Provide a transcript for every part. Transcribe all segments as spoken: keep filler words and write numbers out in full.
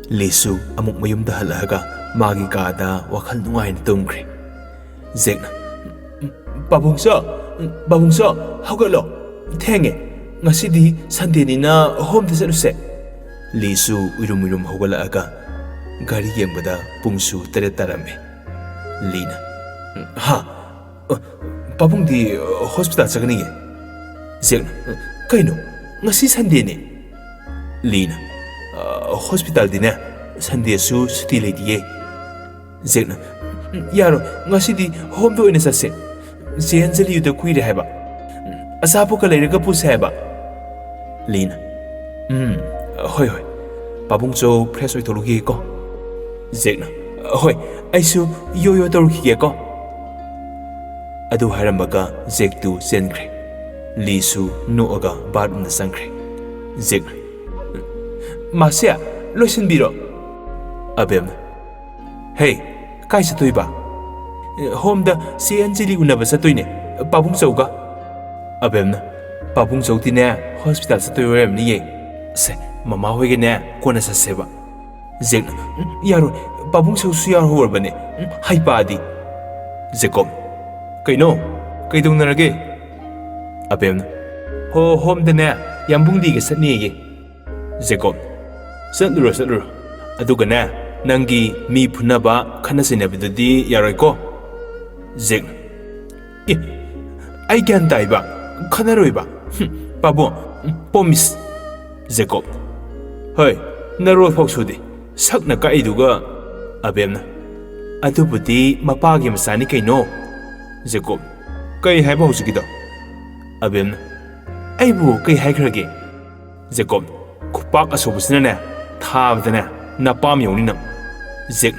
ꯂꯤꯁꯨ ꯑꯃꯨꯛ ꯃꯌꯨꯝꯗ ꯍꯜꯂꯛꯑꯒ ꯃꯥꯒꯤ ꯀꯥꯗ ꯋꯥꯈꯜ ꯅꯨꯡꯉꯥꯏꯅ ꯇꯨꯝꯈ꯭ꯔꯦ꯫ ꯖꯦꯛꯅ, "ꯄꯥꯕꯨꯡꯆꯧ, ꯄꯥꯕꯨꯡꯆꯧ, ꯍꯧꯒꯠꯂꯣ, ꯊꯦꯡꯉꯦ, ꯉꯁꯤꯗꯤ ꯁꯟꯗꯦꯅꯤꯅ ꯍꯣꯝꯗ ꯆꯠꯂꯨꯁꯦ꯫" ꯂꯤꯁꯨ ꯎꯏꯔꯨꯝ ꯎꯏꯔꯨꯝ ꯍꯧꯒꯠꯂꯛꯑꯒ ꯘꯔꯤ ꯌꯦꯡꯕꯗ ꯄꯨꯡꯁꯨ ꯇꯔꯦꯠ ꯇꯥꯔꯝꯃꯦ꯫ ꯂꯤꯅ, "ꯍꯥ? ꯑ, ꯄꯥꯕꯨꯡꯗꯤ ꯍꯣꯁꯄꯤꯇꯥꯜ ꯆꯠꯀꯅꯤꯌꯦ꯫" ꯖꯦꯛꯅ, "ꯀꯩꯅꯣ, ꯉꯁꯤ ꯁꯟꯗꯦꯅꯦ꯫" ꯂꯤꯅ, "ꯑ, ꯍꯣꯁꯄꯤꯇꯥꯜꯗꯤꯅꯦ ꯁꯟꯗꯦꯁꯨ ꯁꯨꯇꯤ ꯂꯩꯇꯤꯌꯦ꯫" ꯖꯦꯛꯅ, "ꯌꯥꯔꯣꯏ, ꯉꯁꯤꯗꯤ ꯍꯣꯝꯗ ꯑꯣꯏꯅ ꯆꯠꯁꯦ꯫ ꯆꯦ ꯑꯟꯖꯂꯤꯗ ꯀꯨꯏꯔꯦ ꯍꯥꯏꯕ꯫ ꯑꯆꯥꯄꯣꯠꯀ ꯂꯩꯔꯒ ꯄꯨꯁꯦ ꯍꯥꯏꯕ꯫" ꯂꯤꯅ, "ꯎꯝ, ꯍꯣꯏ, ꯍꯣꯏ꯫ ꯄꯥꯕꯨꯡꯆꯧ ꯐ꯭ꯔꯦꯁ ꯑꯣꯏꯊꯣꯛꯂꯨꯈꯤꯒꯦꯀꯣ꯫" ꯖꯦꯛꯅ, "ꯍꯣꯏ, ꯑꯩꯁꯨ ꯌꯣ ꯌꯣ ꯇꯧꯔꯨꯈꯤꯒꯦꯀꯣ꯫" ꯑꯗꯨ ꯍꯥꯏꯔꯝꯕꯒ ꯖꯦꯛꯇꯨ ꯆꯦꯟꯈ꯭ꯔꯦ꯫ ꯂꯤꯁꯨ ꯅꯣꯛꯑꯒ ꯕꯥꯠꯔꯨꯝꯗ ꯆꯪꯈ꯭ꯔꯦ꯫ ꯖꯦꯛꯅ, "ꯃꯥꯁꯦ, ꯂꯣꯏꯁꯤꯟꯕꯤꯔꯣ꯫" ꯑꯕꯦꯝꯅ, "ꯍꯦ, ꯀꯥꯏ ꯆꯠꯇꯣꯏꯕ?" "ꯍꯣꯝꯗ ꯆꯦ ꯑꯟꯖꯂꯤ ꯎꯅꯕ ꯆꯠꯇꯣꯏꯅꯦ, ꯄꯥꯕꯨꯡꯆꯧꯒ꯫" ꯑꯕꯦꯝꯅ, "ꯄꯥꯕꯨꯡꯆꯧꯗꯤꯅꯦ ꯍꯣꯁꯄꯤꯇꯥꯜ ꯆꯠꯇꯣꯏ ꯑꯣꯏꯔꯝꯅꯤꯌꯦ꯫ ꯁꯦ, ꯃꯃꯥ ꯍꯣꯏꯒꯅꯦ ꯀꯣꯟꯅ ꯆꯠꯁꯦꯕ꯫" ꯖꯦꯛꯅ, "ꯎꯝ, ꯌꯥꯔꯣꯏ, ꯄꯥꯕꯨꯡꯆꯧꯁꯨ ꯌꯥꯎꯔꯍꯧꯔꯕꯅꯦ꯫ ꯎꯝ, ꯍꯩꯄꯥꯗꯤ꯫" ꯖꯦꯀꯣꯕ, "ꯀꯩꯅꯣ? ꯀꯩꯗꯧꯅꯔꯒꯦ?" ꯑꯕꯦꯝꯅ, "ꯍꯣ, ꯍꯣꯝꯗꯅꯦ ꯌꯥꯝꯕꯨꯡꯗꯤꯒ ꯆꯠꯅꯤꯌꯦ꯫" ꯖꯦꯀꯣꯕ, "ꯆꯠꯂꯨꯔꯣ, ꯆꯠꯂꯨꯔꯣ꯫ ꯑꯗꯨꯒꯅꯦ, ꯅꯪꯒꯤ ꯃꯤ ꯐꯨꯅꯕ, ꯈꯠꯅ ꯆꯩꯅꯕꯗꯨꯗꯤ ꯌꯥꯔꯣꯏꯀꯣ꯫" ꯖꯦꯛꯅ, "ꯑꯦ, ꯑꯩ ꯒ꯭ꯌꯥꯟ ꯇꯥꯏꯕ, ꯈꯠꯅꯔꯣꯏꯕ꯫ ꯍꯨꯝ, ꯄꯥꯕꯨꯡ, ꯎꯝ, ꯄ꯭ꯔꯣꯃꯤꯁ꯫" ꯖꯦꯀꯣꯕ, "ꯍꯣꯏ, ꯅꯔꯣꯜ ꯐꯥꯎ ꯁꯨꯗꯦ, ꯁꯛꯅ ꯀꯛꯏꯗꯨꯒ꯫" ꯑꯕꯦꯝꯅ, "ꯑꯗꯨꯕꯨꯗꯤ ꯃꯄꯥꯒꯤ ꯃꯆꯥꯅꯤ ꯀꯩꯅꯣ꯫" ꯖꯦꯀꯣꯕ, "ꯀꯩ ꯍꯥꯏꯕ ꯍꯧꯖꯤꯛꯀꯤꯗꯣ?" ꯑꯕꯦꯝꯅ, "ꯑꯩꯕꯨ ꯀꯩ ꯍꯥꯏꯈ꯭ꯔꯒꯦ?" ꯖꯦꯀꯣꯕ, "ꯈꯨꯄꯥꯛ ꯑꯆꯧꯕꯁꯤꯅꯅꯦ, ꯊꯥꯕꯗꯅꯦ, ꯅꯄꯥꯝ ꯌꯧꯅꯤ ꯅꯪ꯫" ꯖꯦꯛ,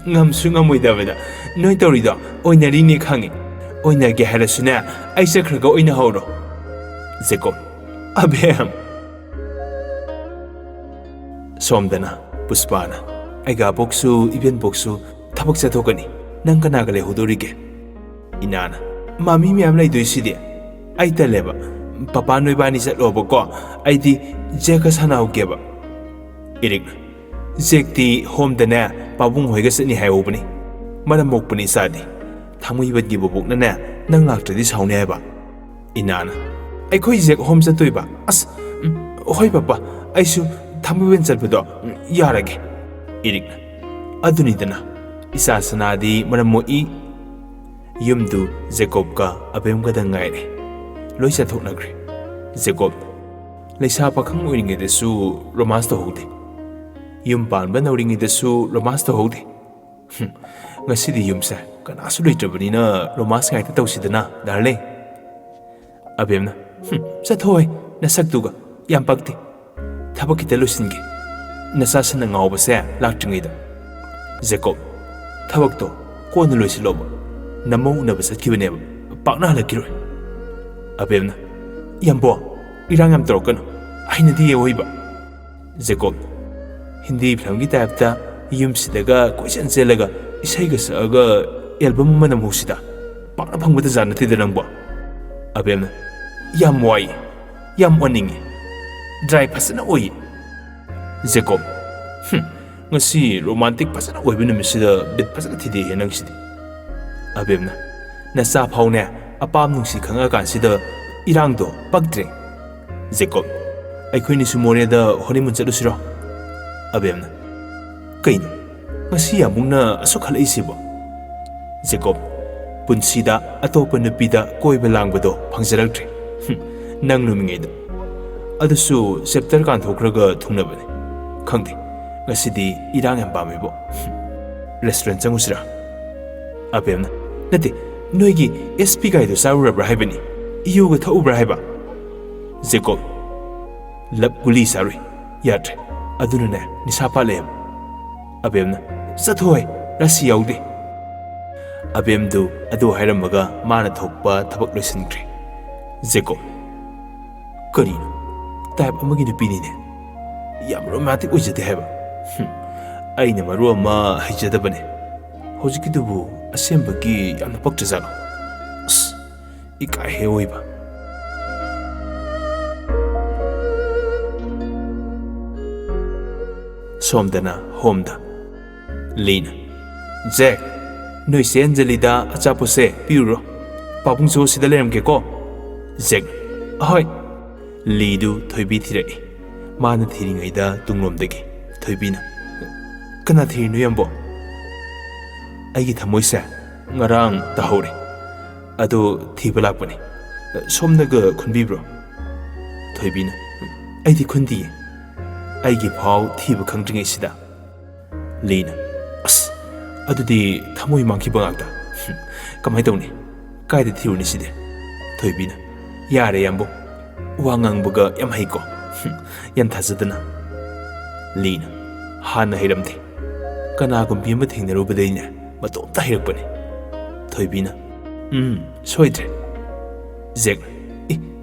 "ꯉꯝꯁꯨ ꯉꯝꯃꯣꯏꯗꯕꯗ ꯅꯣꯏ ꯇꯧꯔꯤꯗꯣ ꯑꯣꯏꯅꯔꯤꯅꯦ ꯈꯪꯉꯦ꯫ ꯑꯣꯏꯅꯒꯦ ꯍꯥꯏꯔꯁꯨꯅꯦ, ꯑꯩ ꯆꯠꯈ꯭ꯔꯒ ꯑꯣꯏꯅꯍꯧꯔꯣ꯫" ꯖꯦꯀꯣꯕ, "ꯑꯕꯦꯝ!" ꯁꯣꯝꯗꯅ ꯄꯨꯁꯄꯥꯅ, "ꯑꯩꯒꯥꯕꯣꯛꯁꯨ ꯏꯕꯦꯟꯕꯣꯛꯁꯨ ꯊꯕꯛ ꯆꯠꯊꯣꯛꯀꯅꯤ, ꯅꯪ ꯀꯅꯥꯒ ꯂꯩꯍꯧꯗꯣꯔꯤꯒꯦ?" ꯏꯅꯥꯅ, "ꯃꯥ ꯃꯤ ꯃꯌꯥꯝ ꯂꯩꯗꯣꯏꯁꯤꯗꯤ꯫ ꯑꯩ ꯇꯜꯂꯦꯕ꯫ ꯄꯄꯥ ꯅꯣꯏꯕꯥꯅꯤ ꯆꯠꯂꯣꯕꯀꯣ, ꯑꯩꯗꯤ ꯖꯦꯛꯀ ꯁꯥꯟꯅꯍꯧꯒꯦꯕ꯫" ꯏꯔꯤꯛꯅ, "ꯖꯦꯛꯇꯤ ꯍꯣꯝꯗꯅꯦ ꯄꯥꯕꯨꯡ ꯍꯣꯏꯒ ꯆꯠꯅꯤ ꯍꯥꯏꯍꯧꯕꯅꯤ꯫ ꯃꯔꯝ ꯃꯣꯛꯄꯅꯤ ꯏꯆꯥꯗꯤ꯫ ꯊꯥꯡꯃꯩꯕꯟꯒꯤ ꯕꯣꯕꯣꯛꯅꯅꯦ ꯅꯪ ꯂꯥꯛꯇ꯭ꯔꯗꯤ ꯁꯥꯎꯅꯤ ꯍꯥꯏꯕ꯫" ꯏꯅꯥꯅ, "ꯑꯩꯈꯣꯏ ꯖꯦꯛ ꯍꯣꯝ ꯆꯠꯇꯣꯏꯕ? ꯑꯁ, ꯎꯝ, ꯍꯣꯏ ꯄꯥꯄꯥ, ꯑꯩꯁꯨ ꯊꯥꯡꯃꯩꯕꯟ ꯆꯠꯄꯗꯣ, ꯎꯝ, ꯌꯥꯔꯒꯦ꯫" ꯏꯔꯤꯛꯅ, "ꯑꯗꯨꯅꯤꯗꯅ, ꯏꯆꯥ ꯁꯅꯥꯗꯤ ꯃꯔꯝ ꯃꯣꯛꯏ꯫" ꯌꯨꯝꯗꯨ ꯖꯦꯀꯣꯕꯀ ꯑꯕꯦꯝꯒꯗꯪ ꯉꯥꯏꯔꯦ꯫ ꯂꯣꯏ ꯆꯠꯊꯣꯛꯅꯈ꯭ꯔꯦ꯫ ꯖꯦꯀꯣꯕ, "ꯂꯩꯁꯥ ꯄꯥꯈꯪ ꯑꯣꯏꯔꯤꯉꯩꯗꯁꯨ ꯔꯣꯃꯥꯟꯁ ꯇꯧꯍꯧꯗꯦ꯫ ꯌꯨꯝ ꯄꯥꯟꯕ ꯅꯧꯔꯤꯉꯩꯗꯁꯨ ꯔꯣꯃꯥꯟꯁ ꯇꯧꯍꯧꯗꯦ꯫ ꯍꯨꯝ, ꯉꯁꯤꯗꯤ ꯌꯨꯝꯁꯦ ꯀꯅꯥꯁꯨ ꯂꯩꯇ꯭ꯔꯕꯅꯤꯅ ꯔꯣꯃꯥꯟꯁ ꯉꯥꯛꯇ ꯇꯧꯁꯤꯗꯅ, ꯗꯥꯔꯂꯤꯡ꯫" ꯑꯕꯦꯝꯅ, "ꯍꯨꯝ, ꯆꯠꯊꯣꯛꯍꯦ, ꯅꯁꯛꯇꯨꯒ꯫ ꯌꯥꯝ ꯄꯛꯇꯦ꯫ ꯊꯕꯛ ꯈꯤꯇ ꯂꯣꯏꯁꯤꯟꯒꯦ, ꯅꯆꯥꯁꯤꯟꯅ ꯉꯥꯎꯕꯁꯦ ꯂꯥꯛꯇ꯭ꯔꯤꯉꯩꯗ꯫" ꯖꯦꯀꯣꯕ, "ꯊꯕꯛꯇꯣ ꯀꯣꯟꯅ ꯂꯣꯏꯁꯤꯜꯂꯣꯕ꯫ ꯅꯃꯧ ꯎꯅꯕ ꯆꯠꯈꯤꯕꯅꯦꯕ, ꯄꯥꯛꯅ ꯍꯜꯂꯛꯈꯤꯔꯣꯏ꯫" ꯑꯕꯦꯝꯅ, "ꯌꯥꯝꯕꯣ, ꯏꯔꯥꯡ ꯌꯥꯝ ꯇꯧꯔꯛꯀꯅꯨ, ꯍꯩꯅꯗꯤꯌꯦ ꯑꯣꯏꯕ꯫" ꯖꯦꯀꯣꯕ, "ꯍꯤꯟꯗꯤ ꯐꯤꯂꯝꯒꯤ ꯇꯥꯏꯞꯇ ꯌꯨꯝꯁꯤꯗꯒ ꯀꯣꯏꯆꯦꯟ ꯆꯦꯜꯂꯒ ꯏꯁꯩꯒ ꯁꯛꯑꯒ ꯑꯦꯜꯕꯝ ꯑꯃ ꯅꯝꯍꯧꯁꯤꯗ꯫ ꯄꯥꯛꯅ ꯐꯪꯕ ꯇꯟꯖꯥ ꯅꯠꯇꯦꯗ ꯅꯪꯕꯣ꯫" ꯑꯕꯦꯝꯅ, "ꯌꯥꯝ ꯋꯥꯏ, ꯌꯥꯝ ꯑꯣꯟꯅꯤꯡꯉꯤ, ꯗ꯭ꯔꯥꯏ ꯐꯖꯅ ꯑꯣꯏꯌꯦ꯫" ꯖꯦꯀꯣꯕ, "ꯍꯨꯝ, ꯉꯁꯤ ꯔꯣꯃꯥꯟꯇꯤꯛ ꯐꯖꯅ ꯑꯣꯏꯕ ꯅꯨꯃꯤꯠꯁꯤꯗ ꯕꯤꯠ ꯐꯖꯅ ꯊꯤꯗꯦꯛꯑꯦ ꯅꯪꯁꯤꯗꯤ꯫" ꯑꯕꯦꯝꯅ, "ꯅꯆꯥ ꯐꯥꯎꯅꯦ ꯑꯄꯥꯝ ꯅꯨꯡꯁꯤ ꯈꯪꯉꯛꯑꯀꯥꯟꯁꯤꯗ ꯏꯔꯥꯡꯗꯣ ꯄꯛꯇ꯭ꯔꯦ꯫" ꯖꯦꯀꯣꯕ, "ꯑꯩꯈꯣꯏꯅꯤꯁꯨ ꯃꯣꯔꯦꯗ ꯍꯣꯅꯤꯃꯨꯟ ꯆꯠꯂꯨꯁꯤꯔꯣ?" ꯑꯕꯦꯝꯅ, "ꯀꯩꯅꯣ, ꯉꯁꯤ ꯌꯥꯝꯕꯨꯡꯅ ꯑꯁꯨꯛ ꯈꯜꯂꯛꯏꯁꯤꯕꯣ?" ꯖꯦꯀꯣꯕ, "ꯄꯨꯟꯁꯤꯗ ꯑꯇꯣꯞꯄ ꯅꯨꯄꯤꯗ ꯀꯣꯏꯕ ꯂꯥꯡꯕꯗꯣ ꯐꯪꯖꯔꯛꯇ꯭ꯔꯦ꯫ ꯍꯨꯝ, ꯅꯪ ꯂꯨꯝꯃꯤꯉꯩꯗ꯫ ꯑꯗꯨꯁꯨ ꯆꯦꯞꯇꯔ ꯀꯥꯟꯊꯣꯛꯈ꯭ꯔꯒ ꯊꯨꯡꯅꯕꯅꯦ꯫ ꯈꯪꯗꯦ, ꯉꯁꯤꯗꯤ ꯏꯔꯥꯡ ꯌꯥꯝ ꯄꯥꯝꯃꯤꯕꯣ꯫ ꯍꯨꯝ, ꯔꯦꯁꯇꯨꯔꯦꯟ ꯆꯪꯉꯨꯁꯤꯔꯥ?" ꯑꯕꯦꯝꯅ, "ꯅꯠꯇꯦ, ꯅꯣꯏꯒꯤ ꯑꯦꯁ ꯄꯤ ꯒꯥꯏꯗꯣ ꯆꯥꯔꯨꯔꯕ꯭ꯔꯥ ꯍꯥꯏꯕꯅꯤ, ꯌꯨꯒ ꯊꯛꯎꯕ꯭ꯔꯥ ꯍꯥꯏꯕ?" ꯖꯦꯀꯣꯕ, "ꯂꯞ ꯒꯨꯂꯤ ꯆꯥꯔꯨꯏ, ꯌꯥꯗ꯭ꯔꯦ꯫ ꯑꯗꯨꯅꯅꯦ ꯅꯤꯁꯥ ꯄꯥꯜꯂꯛꯑꯦꯕ꯫" ꯑꯕꯦꯝꯅ, "ꯆꯠꯊꯣꯍꯦ, ꯔꯥꯁꯤ ꯌꯥꯎꯗꯦ꯫" ꯑꯕꯦꯝꯗꯨ ꯑꯗꯨ ꯍꯥꯏꯔꯝꯃꯒ ꯃꯥꯅ ꯊꯣꯛꯄ ꯊꯕꯛ ꯂꯣꯏꯁꯤꯟꯈ꯭ꯔꯦ꯫ ꯖꯦꯀꯣꯕ, "ꯀꯔꯤꯅꯣ? ꯇꯥꯏꯞ ꯑꯃꯒꯤ ꯅꯨꯄꯤꯅꯤꯅꯦ꯫ ꯌꯥꯝ ꯔꯣꯃꯥꯟꯇꯤꯛ ꯑꯣꯏꯖꯗꯦ ꯍꯥꯏꯕ꯫ ꯍꯨꯝ, ꯑꯩꯅ ꯃꯔꯨ ꯑꯃ ꯍꯩꯖꯗꯕꯅꯦ꯫ ꯍꯧꯖꯤꯛꯀꯤꯗꯨꯕꯨ ꯑꯁꯦꯡꯕꯒꯤ ꯌꯥꯝꯅ ꯄꯛꯇ꯭ꯔꯖꯥꯠꯂꯣ? ꯑꯁ, ꯏꯀꯥꯏ ꯍꯦꯛ ꯑꯣꯏꯕ꯫" ꯁꯣꯝꯗꯅ ꯍꯣꯝꯗ꯫ ꯂꯤꯅ, "ꯖꯦꯛ, ꯅꯣꯏ ꯆꯦ ꯑꯟꯖꯂꯤꯗ ꯑꯆꯥꯄꯣꯠꯁꯦ ꯄꯤꯔꯨꯔꯣ꯫ ꯄꯥꯕꯨꯡꯁꯨ ꯁꯤꯗ ꯂꯩꯔꯝꯒꯦꯀꯣ?" ꯖꯦꯛ, "ꯑꯍꯣꯏ꯫" ꯂꯤꯗꯨ ꯊꯣꯏꯕꯤ ꯊꯤꯔꯛꯏ꯫ ꯃꯥꯅ ꯊꯤꯔꯤꯉꯩꯗ ꯇꯨꯡꯂꯣꯝꯗꯒꯤ ꯊꯣꯏꯕꯤꯅ, "ꯀꯅꯥ ꯊꯤꯔꯤꯅꯣ, ꯌꯥꯝꯕꯣ?" "ꯑꯩꯒꯤ ꯊꯃꯣꯏꯁꯦ ꯉꯔꯥꯡ ꯇꯥꯍꯧꯔꯦ꯫ ꯑꯗꯣ ꯊꯤꯕ ꯂꯥꯛꯄꯅꯤ꯫ ꯁꯣꯝꯅꯒ ꯈꯨꯟꯕꯤꯕ꯭ꯔꯣ?" ꯊꯣꯏꯕꯤꯅ, "ꯑꯩꯗꯤ ꯈꯨꯟꯗꯤꯌꯦ꯫ ꯑꯩꯒꯤ ꯐꯥꯎ ꯊꯤꯕ ꯈꯪꯗ꯭ꯔꯤꯉꯩꯁꯤꯗ꯫" ꯂꯤꯅ, "ꯑꯁ, ꯑꯗꯨꯗꯤ ꯊꯃꯣꯏ ꯃꯥꯡꯈꯤꯕ ꯉꯥꯛꯇ꯫ ꯀꯃꯥꯏ ꯇꯧꯅꯤ? ꯀꯥꯏꯗ ꯊꯤꯔꯨꯅꯤ ꯁꯤꯗꯤ?" ꯊꯣꯏꯕꯤꯅ, "ꯌꯥꯔꯦ, ꯌꯥꯝꯕꯨꯡ꯫ ꯋꯥ ꯉꯥꯡꯕꯒ ꯌꯥꯝ ꯍꯩꯀꯣ꯫ ꯌꯥꯝ ꯊꯥꯖꯗꯅ꯫" ꯂꯤꯅ, "ꯍꯥꯟꯅ ꯍꯩꯔꯝꯗꯦ꯫ ꯀꯅꯥꯒꯨꯝꯕꯤ ꯑꯃ ꯊꯦꯡꯅꯔꯨꯕꯗꯩꯅꯦ ꯃꯇꯣꯝꯇ ꯍꯩꯔꯛꯄꯅꯦ꯫" ꯊꯣꯏꯕꯤꯅ, "ꯎꯝ, ꯁꯣꯏꯗ꯭ꯔꯦ꯫" ꯖꯦꯛꯅ, "ꯏ,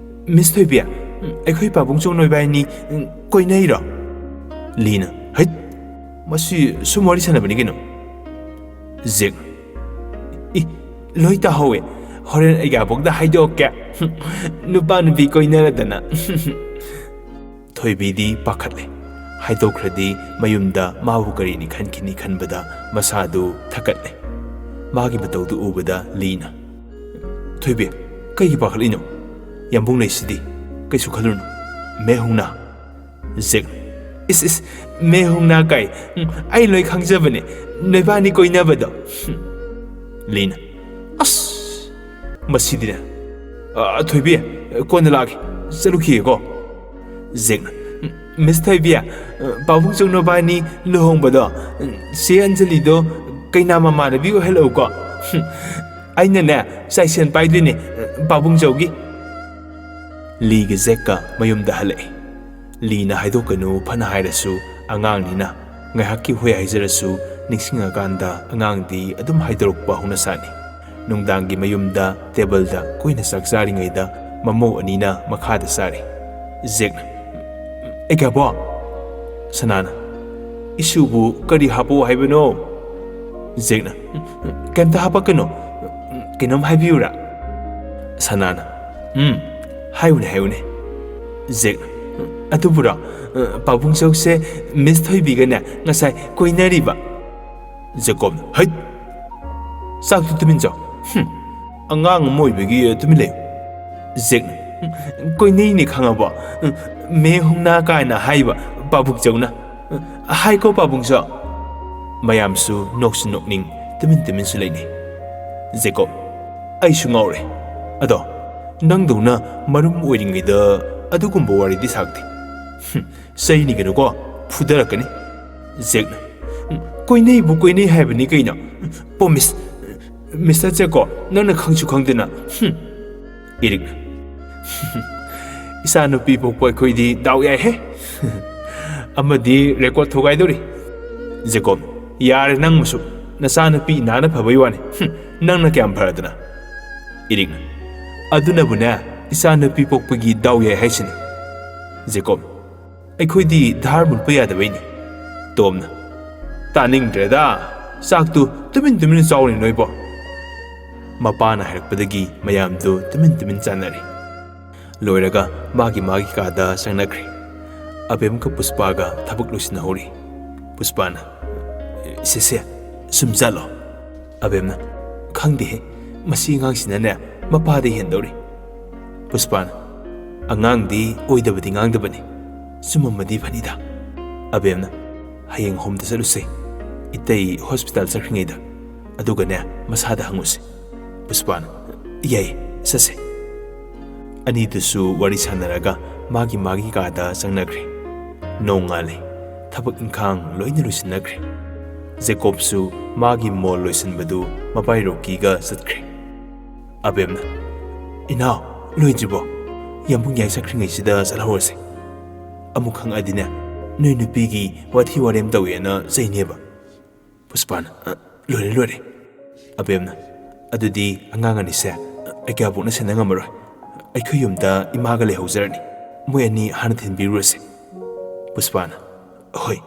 ꯃꯤꯁ ꯊꯣꯏꯕꯤ, ꯎꯝ, ꯑꯩꯈꯣꯏ ꯄꯥꯕꯨꯡ ꯆꯧ ꯅꯣꯏꯕꯥꯏꯅꯤ, ꯎꯝ, ꯀꯣꯏꯅꯩꯔꯣ?" ꯂꯤꯅ, "ꯍꯩꯠ, ꯃꯁꯤ ꯁꯨꯝ ꯋꯥꯔꯤ ꯁꯥꯟꯅꯕꯅꯤ ꯀꯩꯅꯣ꯫" ꯖꯦꯛꯅ, "ꯏ, ꯂꯣꯏ ꯇꯥꯍꯧꯋꯦ꯫ ꯍꯣꯔꯦꯟ ꯑꯩꯒꯤ ꯑꯕꯣꯛꯇ ꯍꯥꯏꯗꯣꯛꯀꯦ꯫ ꯅꯨꯄꯥ ꯅꯨꯄꯤ ꯀꯣꯏꯅꯔꯗꯅ꯫" ꯊꯣꯏꯕꯤꯗꯤ ꯄꯥꯈꯠꯂꯦ꯫ ꯍꯥꯏꯗꯣꯛꯈ꯭ꯔꯗꯤ ꯃꯌꯨꯝꯗ ꯃꯥꯕꯨ ꯀꯔꯤꯅꯤ ꯈꯟꯈꯤꯅꯤ ꯈꯟꯕꯗ ꯃꯁꯥꯗꯨ ꯊꯛꯀꯠꯂꯦ꯫ ꯃꯥꯒꯤ ꯃꯇꯧꯗꯨ ꯎꯕꯗ ꯂꯤꯅ, "ꯊꯣꯏꯕꯤ, ꯀꯩꯒꯤ ꯄꯥꯈꯠꯂꯤꯅꯣ? ꯌꯥꯝꯕꯨꯡ ꯂꯩꯁꯤꯗꯤ, ꯀꯩꯁꯨ ꯈꯜꯂꯨꯅꯨ꯫ ꯃꯦ ꯍꯨꯡꯅ꯫" ꯖꯦꯛ, "ꯏꯁ, ꯏꯁ, ꯃꯦ ꯍꯨꯡꯅ ꯀꯥꯏ? ꯎꯝ, ꯑꯩ ꯂꯣꯏ ꯈꯪꯖꯕꯅꯦ, ꯅꯣꯏꯕꯥꯅꯤ ꯀꯣꯏꯅꯕꯗꯣ꯫" ꯂꯤꯅ, "ꯑꯁ, ꯃꯁꯤꯗꯤꯅꯦ꯫ ꯑ, ꯊꯣꯏꯕꯤ, ꯀꯣꯟꯅ ꯂꯥꯛꯑꯒꯦ, ꯆꯠꯂꯨꯈꯤꯒꯦꯀꯣ꯫" ꯖꯦꯛꯅ, "ꯃꯤꯁ ꯊꯣꯏꯕꯤ, ꯄꯥꯕꯨꯡ ꯆꯧ ꯅꯕꯥꯅꯤ ꯂꯨꯍꯣꯡꯕꯗꯣ, ꯆꯦ ꯑꯟꯖꯂꯤꯗꯣ ꯀꯩꯅꯥ ꯃꯃꯥꯟꯅꯕꯤ ꯑꯣꯏꯍꯜꯂꯛꯎꯀꯣ꯫ ꯑꯩꯅꯅꯦ, ꯆꯥꯏꯁꯦꯟ ꯄꯥꯏꯗꯣꯏꯅꯦ ꯄꯥꯕꯨꯡ ꯆꯧꯒꯤ꯫" ꯂꯤꯒ ꯖꯦꯛꯀ ꯃꯌꯨꯝꯗ ꯍꯜꯂꯛꯏ꯫ ꯂꯤꯅ ꯍꯥꯏꯗꯣꯛꯀꯅꯨ ꯐꯅ ꯍꯥꯏꯔꯁꯨ ꯑꯉꯥꯡꯅꯤꯅ ꯉꯥꯏꯍꯥꯛꯀꯤ ꯍꯣꯏ ꯍꯥꯏꯖꯔꯁꯨ ꯅꯤꯡꯁꯤꯡꯉꯀꯥꯟꯗ ꯑꯉꯥꯡꯗꯤ ꯑꯗꯨꯝ ꯍꯥꯏꯗꯣꯔꯛꯄ ꯍꯧꯅꯁꯥꯅꯤ꯫ ꯅꯨꯡꯗꯥꯡꯒꯤ ꯃꯌꯨꯝꯗ ꯇꯦꯕꯜꯗ ꯀꯣꯏꯅ ꯆꯥꯛ ꯆꯥꯔꯤꯉꯩꯗ ꯃꯃꯧ ꯑꯅꯤꯅ ꯃꯈꯥꯗ ꯆꯥꯔꯤ꯫ ꯖꯦꯛꯅ, "ꯑꯩꯒꯕꯣ?" ꯁꯅꯥꯅ, "ꯏꯁꯨꯕꯨ ꯀꯔꯤ ꯍꯥꯞꯄꯛꯑꯣ ꯍꯥꯏꯕꯅꯣ?" ꯖꯦꯛꯅ, "ꯀꯩꯝꯇ ꯍꯥꯞꯄꯛꯀꯅꯨ, ꯀꯩꯅꯣꯝ ꯍꯥꯏꯕꯤꯌꯨꯔꯥ?" ꯁꯅꯥꯅ, "ꯎꯝ, ꯍꯥꯏꯌꯨꯅꯦ, ꯍꯥꯏꯌꯨꯅꯦ꯫" ꯖꯦꯛꯅ, "ꯑꯗꯨꯕꯨꯔꯣ, ꯄꯥꯕꯨꯡꯆꯧꯁꯦ ꯃꯤꯁ ꯊꯣꯏꯕꯤꯒꯅꯦ ꯉꯁꯥꯏ ꯀꯣꯏꯅꯔꯤꯕ?" ꯖꯦꯀꯣꯕꯅ, "ꯍꯩꯠ! ꯆꯥꯛꯇꯨ ꯇꯨꯃꯤꯟ ꯆꯥꯎ꯫ ꯍꯨꯝ, ꯑꯉꯥꯡ ꯑꯃ ꯑꯣꯏꯕꯒꯤ ꯇꯨꯃꯤꯟ ꯂꯩꯌꯨ꯫" ꯖꯦꯛꯅ, "ꯀꯣꯏꯅꯩꯅꯦ ꯈꯪꯉꯕꯣ? ꯃꯦ ꯍꯨꯝꯅꯥ ꯀꯥꯏꯅ ꯍꯥꯏꯕ ꯄꯥꯕꯨꯡꯆꯧꯅ꯫ ꯍꯥꯏꯀꯣ ꯄꯥꯕꯨꯡꯆꯧ?" ꯃꯌꯥꯝꯁꯨ ꯅꯣꯛꯁꯨ ꯅꯣꯛꯅꯤꯡ, ꯇꯨꯃꯤꯟ ꯇꯨꯃꯤꯟꯁꯨ ꯂꯩꯅꯩ꯫ ꯖꯦꯀꯣꯕ, "ꯑꯩꯁꯨ ꯉꯥꯎꯔꯦ꯫ ꯑꯗꯣ ꯅꯪꯗꯧꯅ ꯃꯔꯨꯝ ꯑꯣꯏꯔꯤꯉꯩꯗ ꯑꯗꯨꯒꯨꯝꯕ ꯋꯥꯔꯤꯗꯤ ꯁꯥꯒꯗꯦ꯫" "ꯍꯨꯝ, ꯆꯩꯅꯤ ꯀꯩꯅꯣꯀꯣ, ꯐꯨꯗꯔꯛꯀꯅꯤ꯫" ꯖꯦꯛꯅ, "ꯀꯣꯏꯅꯩꯕꯨ ꯀꯣꯏꯅꯩ ꯍꯥꯏꯕꯅꯤ ꯀꯩꯅꯣ꯫ ꯄꯣꯃꯤꯁ, ꯃꯤꯁꯇꯔ ꯖꯦꯀꯣꯕ, ꯅꯪꯅ ꯈꯪꯁꯨ ꯈꯪꯗꯅ꯫ ꯍꯨꯝ꯫" ꯏꯔꯤꯛꯅ, "ꯏꯆꯥꯅꯨꯄꯤ ꯄꯣꯛꯄ ꯑꯩꯈꯣꯏꯗꯤ ꯗꯥꯎ ꯌꯥꯏꯍꯦ꯫ ꯑꯃꯗꯤ ꯔꯦꯀꯣꯔꯗ ꯊꯨꯒꯥꯏꯗꯧꯔꯤ꯫" ꯖꯦꯀꯣꯕ, "ꯌꯥꯔꯦ ꯅꯪ ꯃꯁꯨ, ꯅꯆꯥꯅꯨꯄꯤ ꯏꯅꯥꯅ ꯐꯕꯩ ꯋꯥꯅꯤ꯫ ꯍꯨꯝ, ꯅꯪꯅ ꯀꯌꯥꯝ ꯐꯔꯗꯅ꯫" ꯏꯔꯤꯛꯅ, "ꯑꯗꯨꯅꯕꯨꯅꯦ ꯏꯆꯥꯅꯨꯄꯤ ꯄꯣꯛꯄꯒꯤ ꯗꯥꯎ ꯌꯥꯏ ꯍꯥꯏꯁꯤꯅꯤ꯫" ꯖꯦꯀꯣꯕ, "ꯑꯩꯈꯣꯏꯗꯤ ꯙꯥꯔ ꯃꯨꯠꯄ ꯌꯥꯗꯕꯩꯅꯤ꯫" ꯇꯣꯝꯅ, "ꯇꯥꯅꯤꯡꯗ꯭ꯔꯦꯗ, ꯆꯥꯛꯇꯨ ꯇꯨꯃꯤꯟ ꯇꯨꯃꯤꯟ ꯆꯥꯎꯅꯦ ꯅꯣꯏꯕꯣ꯫" ꯃꯄꯥꯅ ꯍꯥꯏꯔꯛꯄꯗꯒꯤ ꯃꯌꯥꯝꯗꯨ ꯇꯨꯃꯤꯟ ꯇꯨꯃꯤꯟ ꯆꯥꯅꯔꯦ꯫ ꯂꯣꯏꯔꯒ ꯃꯥꯒꯤ ꯃꯥꯒꯤ ꯀꯥꯗ ꯆꯪꯅꯈ꯭ꯔꯦ꯫ ꯑꯕꯦꯝꯒ ꯄꯨꯁꯄꯥꯒ ꯊꯕꯛ ꯂꯣꯏꯁꯤꯟꯅꯍꯧꯔꯤ꯫ ꯄꯨꯁꯄꯥꯅ, "ꯁꯦ ꯁꯦ, ꯁꯨꯝ ꯆꯠꯂꯣ꯫" ꯑꯕꯦꯝꯅ, "ꯈꯪꯗꯦꯍꯦ, ꯃꯁꯤ ꯑꯉꯥꯡꯁꯤꯅꯅꯦ ꯃꯄꯥꯗ ꯍꯦꯟꯗꯧꯔꯤ꯫" ꯄꯨꯁꯄꯥꯅ, "ꯑꯉꯥꯡꯗꯤ ꯑꯣꯏꯗꯕꯗꯤ ꯉꯥꯡꯗꯕꯅꯤ, ꯆꯨꯝꯃꯝꯃꯗꯤ ꯐꯅꯤꯗ꯫" ꯑꯕꯦꯝꯅ, "ꯍꯌꯦꯡ ꯍꯣꯝꯗ ꯆꯠꯂꯨꯁꯦ, ꯏꯇꯩ ꯍꯣꯁꯄꯤꯇꯥꯜ ꯆꯠꯈ꯭ꯔꯤꯉꯩꯗ, ꯑꯗꯨꯒꯅꯦ ꯃꯁꯥꯗ ꯍꯪꯉꯨꯁꯦ꯫" ꯄꯨꯁꯄꯥꯅ, "ꯌꯥꯏ, ꯆꯠꯁꯦ꯫" ꯑꯅꯤꯗꯨꯁꯨ ꯋꯥꯔꯤ ꯁꯥꯟꯅꯔꯒ ꯃꯥꯒꯤ ꯃꯥꯒꯤ ꯀꯥꯗ ꯆꯪꯅꯈ꯭ꯔꯦ꯫ ꯅꯣꯡꯉꯥꯜꯂꯦ꯫ ꯊꯕꯛ ꯏꯪꯈꯥꯡ ꯂꯣꯏꯅ ꯂꯣꯏꯁꯤꯟꯅꯈ꯭ꯔꯦ꯫ ꯖꯦꯀꯣꯕꯁꯨ ꯃꯥꯒꯤ ꯃꯣꯜ ꯂꯣꯏꯁꯤꯟꯕꯗꯨ ꯃꯕꯥꯏ ꯔꯣꯛꯀꯤꯒ ꯆꯠꯈ꯭ꯔꯦ꯫ ꯑꯕꯦꯝꯅ, "ꯏꯅꯥꯎ, ꯂꯣꯏꯗ꯭ꯔꯤꯕꯣ? ꯌꯥꯝꯕꯨꯡ ꯌꯥꯏ ꯆꯠꯈ꯭ꯔꯤꯉꯩꯁꯤꯗ ꯆꯠꯍꯧꯔꯁꯦ꯫ ꯑꯃꯨꯛ ꯈꯪꯉꯛꯑꯗꯤꯅꯦ, ꯅꯣꯏ ꯅꯨꯄꯤꯒꯤ ꯋꯥꯊꯤ ꯋꯥꯔꯦꯝ ꯇꯧꯋꯦꯅ ꯆꯩꯅꯦꯕ꯫" ꯄꯨꯁꯄꯥꯅ, "ꯑ, ꯂꯣꯏꯔꯦ, ꯂꯣꯏꯔꯦ꯫" ꯑꯕꯦꯝꯅ, "ꯑꯗꯨꯗꯤ ꯑꯉꯥꯡ ꯑꯅꯤꯁꯦ ꯑꯩꯒꯥꯕꯣꯛꯅ ꯁꯦꯟꯅ ꯉꯝꯃꯔꯣꯏ꯫ ꯑꯩꯈꯣꯏ ꯌꯨꯝꯗ ꯏꯃꯥꯒ ꯂꯩꯍꯧꯖꯔꯅꯤ꯫ ꯃꯣꯏ ꯑꯅꯤ ꯍꯥꯟꯅ ꯊꯤꯟꯕꯤꯔꯨꯔꯁꯦ꯫" ꯄꯨꯁꯄꯥꯅ, "ꯍꯣꯏ꯫"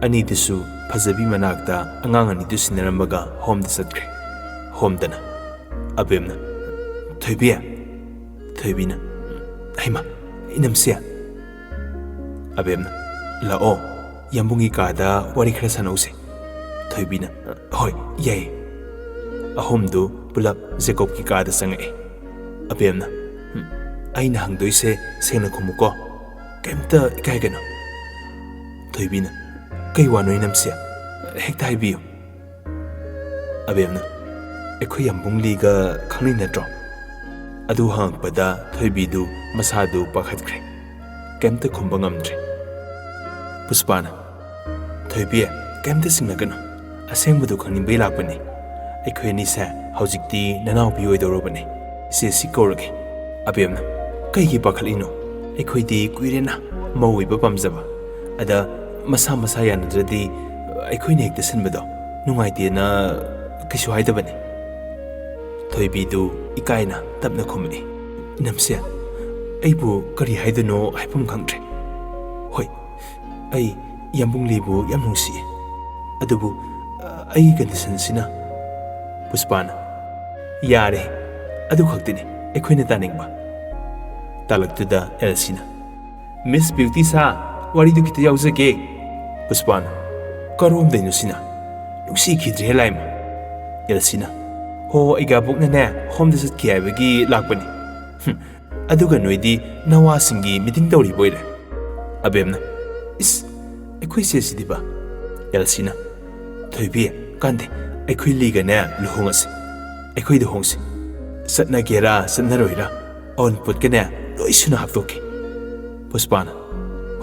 ꯑꯅꯤꯗꯨꯁꯨ ꯐꯖꯕꯤ ꯃꯅꯥꯛꯇ ꯑꯉꯥꯡ ꯑꯅꯤꯗꯨ ꯁꯤꯟꯅꯔꯝꯃꯒ ꯍꯣꯝꯗ ꯆꯠꯈ꯭ꯔꯦ꯫ ꯍꯣꯝꯗꯅ ꯑꯕꯦꯝꯅ, "ꯊꯣꯏꯕꯤ!" ꯊꯣꯏꯕꯤꯅ, "ꯍꯩꯃꯥ, "ꯏꯅꯝꯁꯦ!" ꯑꯕꯦꯝꯅ, "ꯂꯥꯛꯑꯣ, ꯌꯥꯝꯕꯨꯡꯒꯤ ꯀꯥꯗ ꯋꯥꯔꯤ ꯈꯔ ꯁꯥꯟꯅꯧꯁꯦ꯫" ꯊꯣꯏꯕꯤꯅ, "ꯍꯣꯏ, ꯌꯥꯏꯌꯦ꯫" ꯑꯍꯨꯝꯗꯨ ꯄꯨꯂꯞ ꯖꯦꯀꯣꯕꯀꯤ ꯀꯥꯗ ꯆꯪꯉꯛꯑꯦ꯫ ꯑꯕꯦꯝꯅ, "ꯎꯝ, ꯑꯩꯅ ꯍꯪꯗꯣꯏꯁꯦ ꯁꯦꯡꯅ ꯈꯨꯝꯃꯨꯀꯣ꯫ ꯀꯩꯝꯇ ꯏꯀꯥꯏꯒꯅꯨ꯫" ꯊꯣꯏꯕꯤꯅ, "ꯀꯩ ꯋꯥꯅꯣ ꯏꯅꯝꯁꯦ? ꯍꯦꯛꯇ ꯍꯥꯏꯕꯤꯌꯨ꯫" ꯑꯕꯦꯝꯅ, "ꯑꯩꯈꯣꯏ ꯌꯥꯝꯕꯨꯡ ꯂꯤꯒ ꯈꯪꯅꯩ ꯅꯠꯇ꯭ꯔꯣ?" ꯑꯗꯨ ꯍꯪꯉꯛꯄꯗ ꯊꯣꯏꯕꯤꯗꯨ ꯃꯁꯥꯗꯨ ꯄꯥꯈꯠꯈ꯭ꯔꯦ꯫ ꯀꯩꯝꯇ ꯈꯨꯝꯕ ꯉꯝꯗ꯭ꯔꯦ꯫ ꯄꯨꯁꯄꯥꯅ, "ꯊꯣꯏꯕꯤ, ꯀꯩꯝꯇ ꯆꯤꯡꯅꯒꯅꯨ꯫ ꯑꯁꯦꯡꯕꯗꯨ ꯈꯪꯅꯤꯡꯕꯩ ꯂꯥꯛꯄꯅꯤ꯫ ꯑꯩꯈꯣꯏ ꯑꯅꯤꯁꯦ ꯍꯧꯖꯤꯛꯇꯤ ꯅꯅꯥꯎꯄꯤ ꯑꯣꯏꯗꯧꯔꯕꯅꯤ꯫ ꯏꯆꯦ ꯁꯤ ꯀꯧꯔꯒꯦ꯫" ꯑꯕꯦꯝꯅ, "ꯀꯩꯒꯤ ꯄꯥꯈꯠꯂꯤꯅꯣ? ꯑꯩꯈꯣꯏꯗꯤ ꯀꯨꯏꯔꯦꯅ ꯃꯧ ꯑꯣꯏꯕ ꯄꯥꯝꯖꯕ꯫ ꯑꯗ ꯃꯁꯥ ꯃꯁꯥ ꯌꯥꯅꯗ꯭ꯔꯗꯤ ꯑꯩꯈꯣꯏꯅ ꯍꯦꯛꯇ ꯁꯤꯟꯕꯗꯣ ꯅꯨꯡꯉꯥꯏꯇꯦꯅ ꯀꯩꯁꯨ ꯍꯥꯏꯗꯕꯅꯤ꯫" ꯊꯣꯏꯕꯤꯗꯨ ꯏꯀꯥꯏꯅ ꯇꯞꯅ ꯈꯨꯝꯃꯛꯏ, "ꯏꯅꯝꯁꯦ, ꯑꯩꯕꯨ ꯀꯔꯤ ꯍꯥꯏꯗꯣꯏꯅꯣ ꯍꯥꯏꯐꯝ ꯈꯪꯗ꯭ꯔꯦ꯫ ꯍꯣꯏ, ꯑꯩ ꯌꯥꯝꯕꯨꯡ ꯂꯤꯕꯨ ꯌꯥꯝ ꯅꯨꯡꯁꯤꯌꯦ꯫ ꯑꯗꯨꯕꯨ, ꯑ, ꯑꯩꯒꯤ ꯀꯟꯗꯤꯁꯟꯁꯤꯅ꯫" ꯄꯨꯁꯄꯥꯅ, "ꯌꯥꯔꯦ, ꯑꯗꯨ ꯈꯛꯇꯅꯤ ꯑꯩꯈꯣꯏꯅ ꯇꯥꯅꯤꯡꯕ꯫" ꯇꯥꯂꯛꯇꯨꯗ ꯑꯦꯜꯁꯤꯅ, "ꯃꯤꯁ ꯕ꯭ꯌꯨꯇꯤ ꯁꯥ, ꯋꯥꯔꯤꯗꯨ ꯈꯤꯇ ꯌꯥꯎꯖꯒꯦ꯫" ꯄꯨꯁꯄꯥꯅ, "ꯀꯔꯣꯝꯗꯩꯅꯣ ꯁꯤꯅ? ꯅꯨꯡꯁꯤꯈꯤꯗ꯭ꯔꯦꯍꯦ ꯂꯥꯏꯃ꯫" ꯑꯦꯜꯁꯤꯅ, "ꯍꯣ, ꯑꯩꯒꯥꯕꯣꯛꯅꯅꯦ ꯍꯣꯝꯗ ꯆꯠꯈꯤ ꯍꯥꯏꯕꯒꯤ ꯂꯥꯛꯄꯅꯤ꯫" "ꯍꯨꯝ, ꯑꯗꯨꯒ ꯅꯣꯏꯗꯤ ꯅꯋꯥꯁꯤꯡꯒꯤ ꯃꯤꯇꯤꯡ ꯇꯧꯔꯤꯕ ꯑꯣꯏꯔꯦ꯫" ꯑꯕꯦꯝꯅ, "ꯏꯁ, ꯑꯩꯈꯣꯏ ꯆꯦꯁꯤꯗꯤꯕ?" ꯑꯦꯜꯁꯤꯅ, "ꯊꯣꯏꯕꯤ, ꯀꯥꯟꯗꯦ, ꯑꯩꯈꯣꯏ ꯂꯤꯒꯅꯦ ꯂꯨꯍꯣꯡꯉꯁꯤ꯫ ꯑꯩꯈꯣꯏꯗ ꯍꯣꯡꯁꯤ꯫ ꯆꯠꯅꯒꯦꯔꯥ ꯆꯠꯅꯔꯣꯏꯔꯥ ꯑꯋꯨꯟꯄꯣꯠꯀꯅꯦ ꯂꯣꯏ ꯁꯨꯅ ꯍꯥꯞꯇꯣꯛꯀꯦ꯫" ꯄꯨꯁꯄꯥꯅ,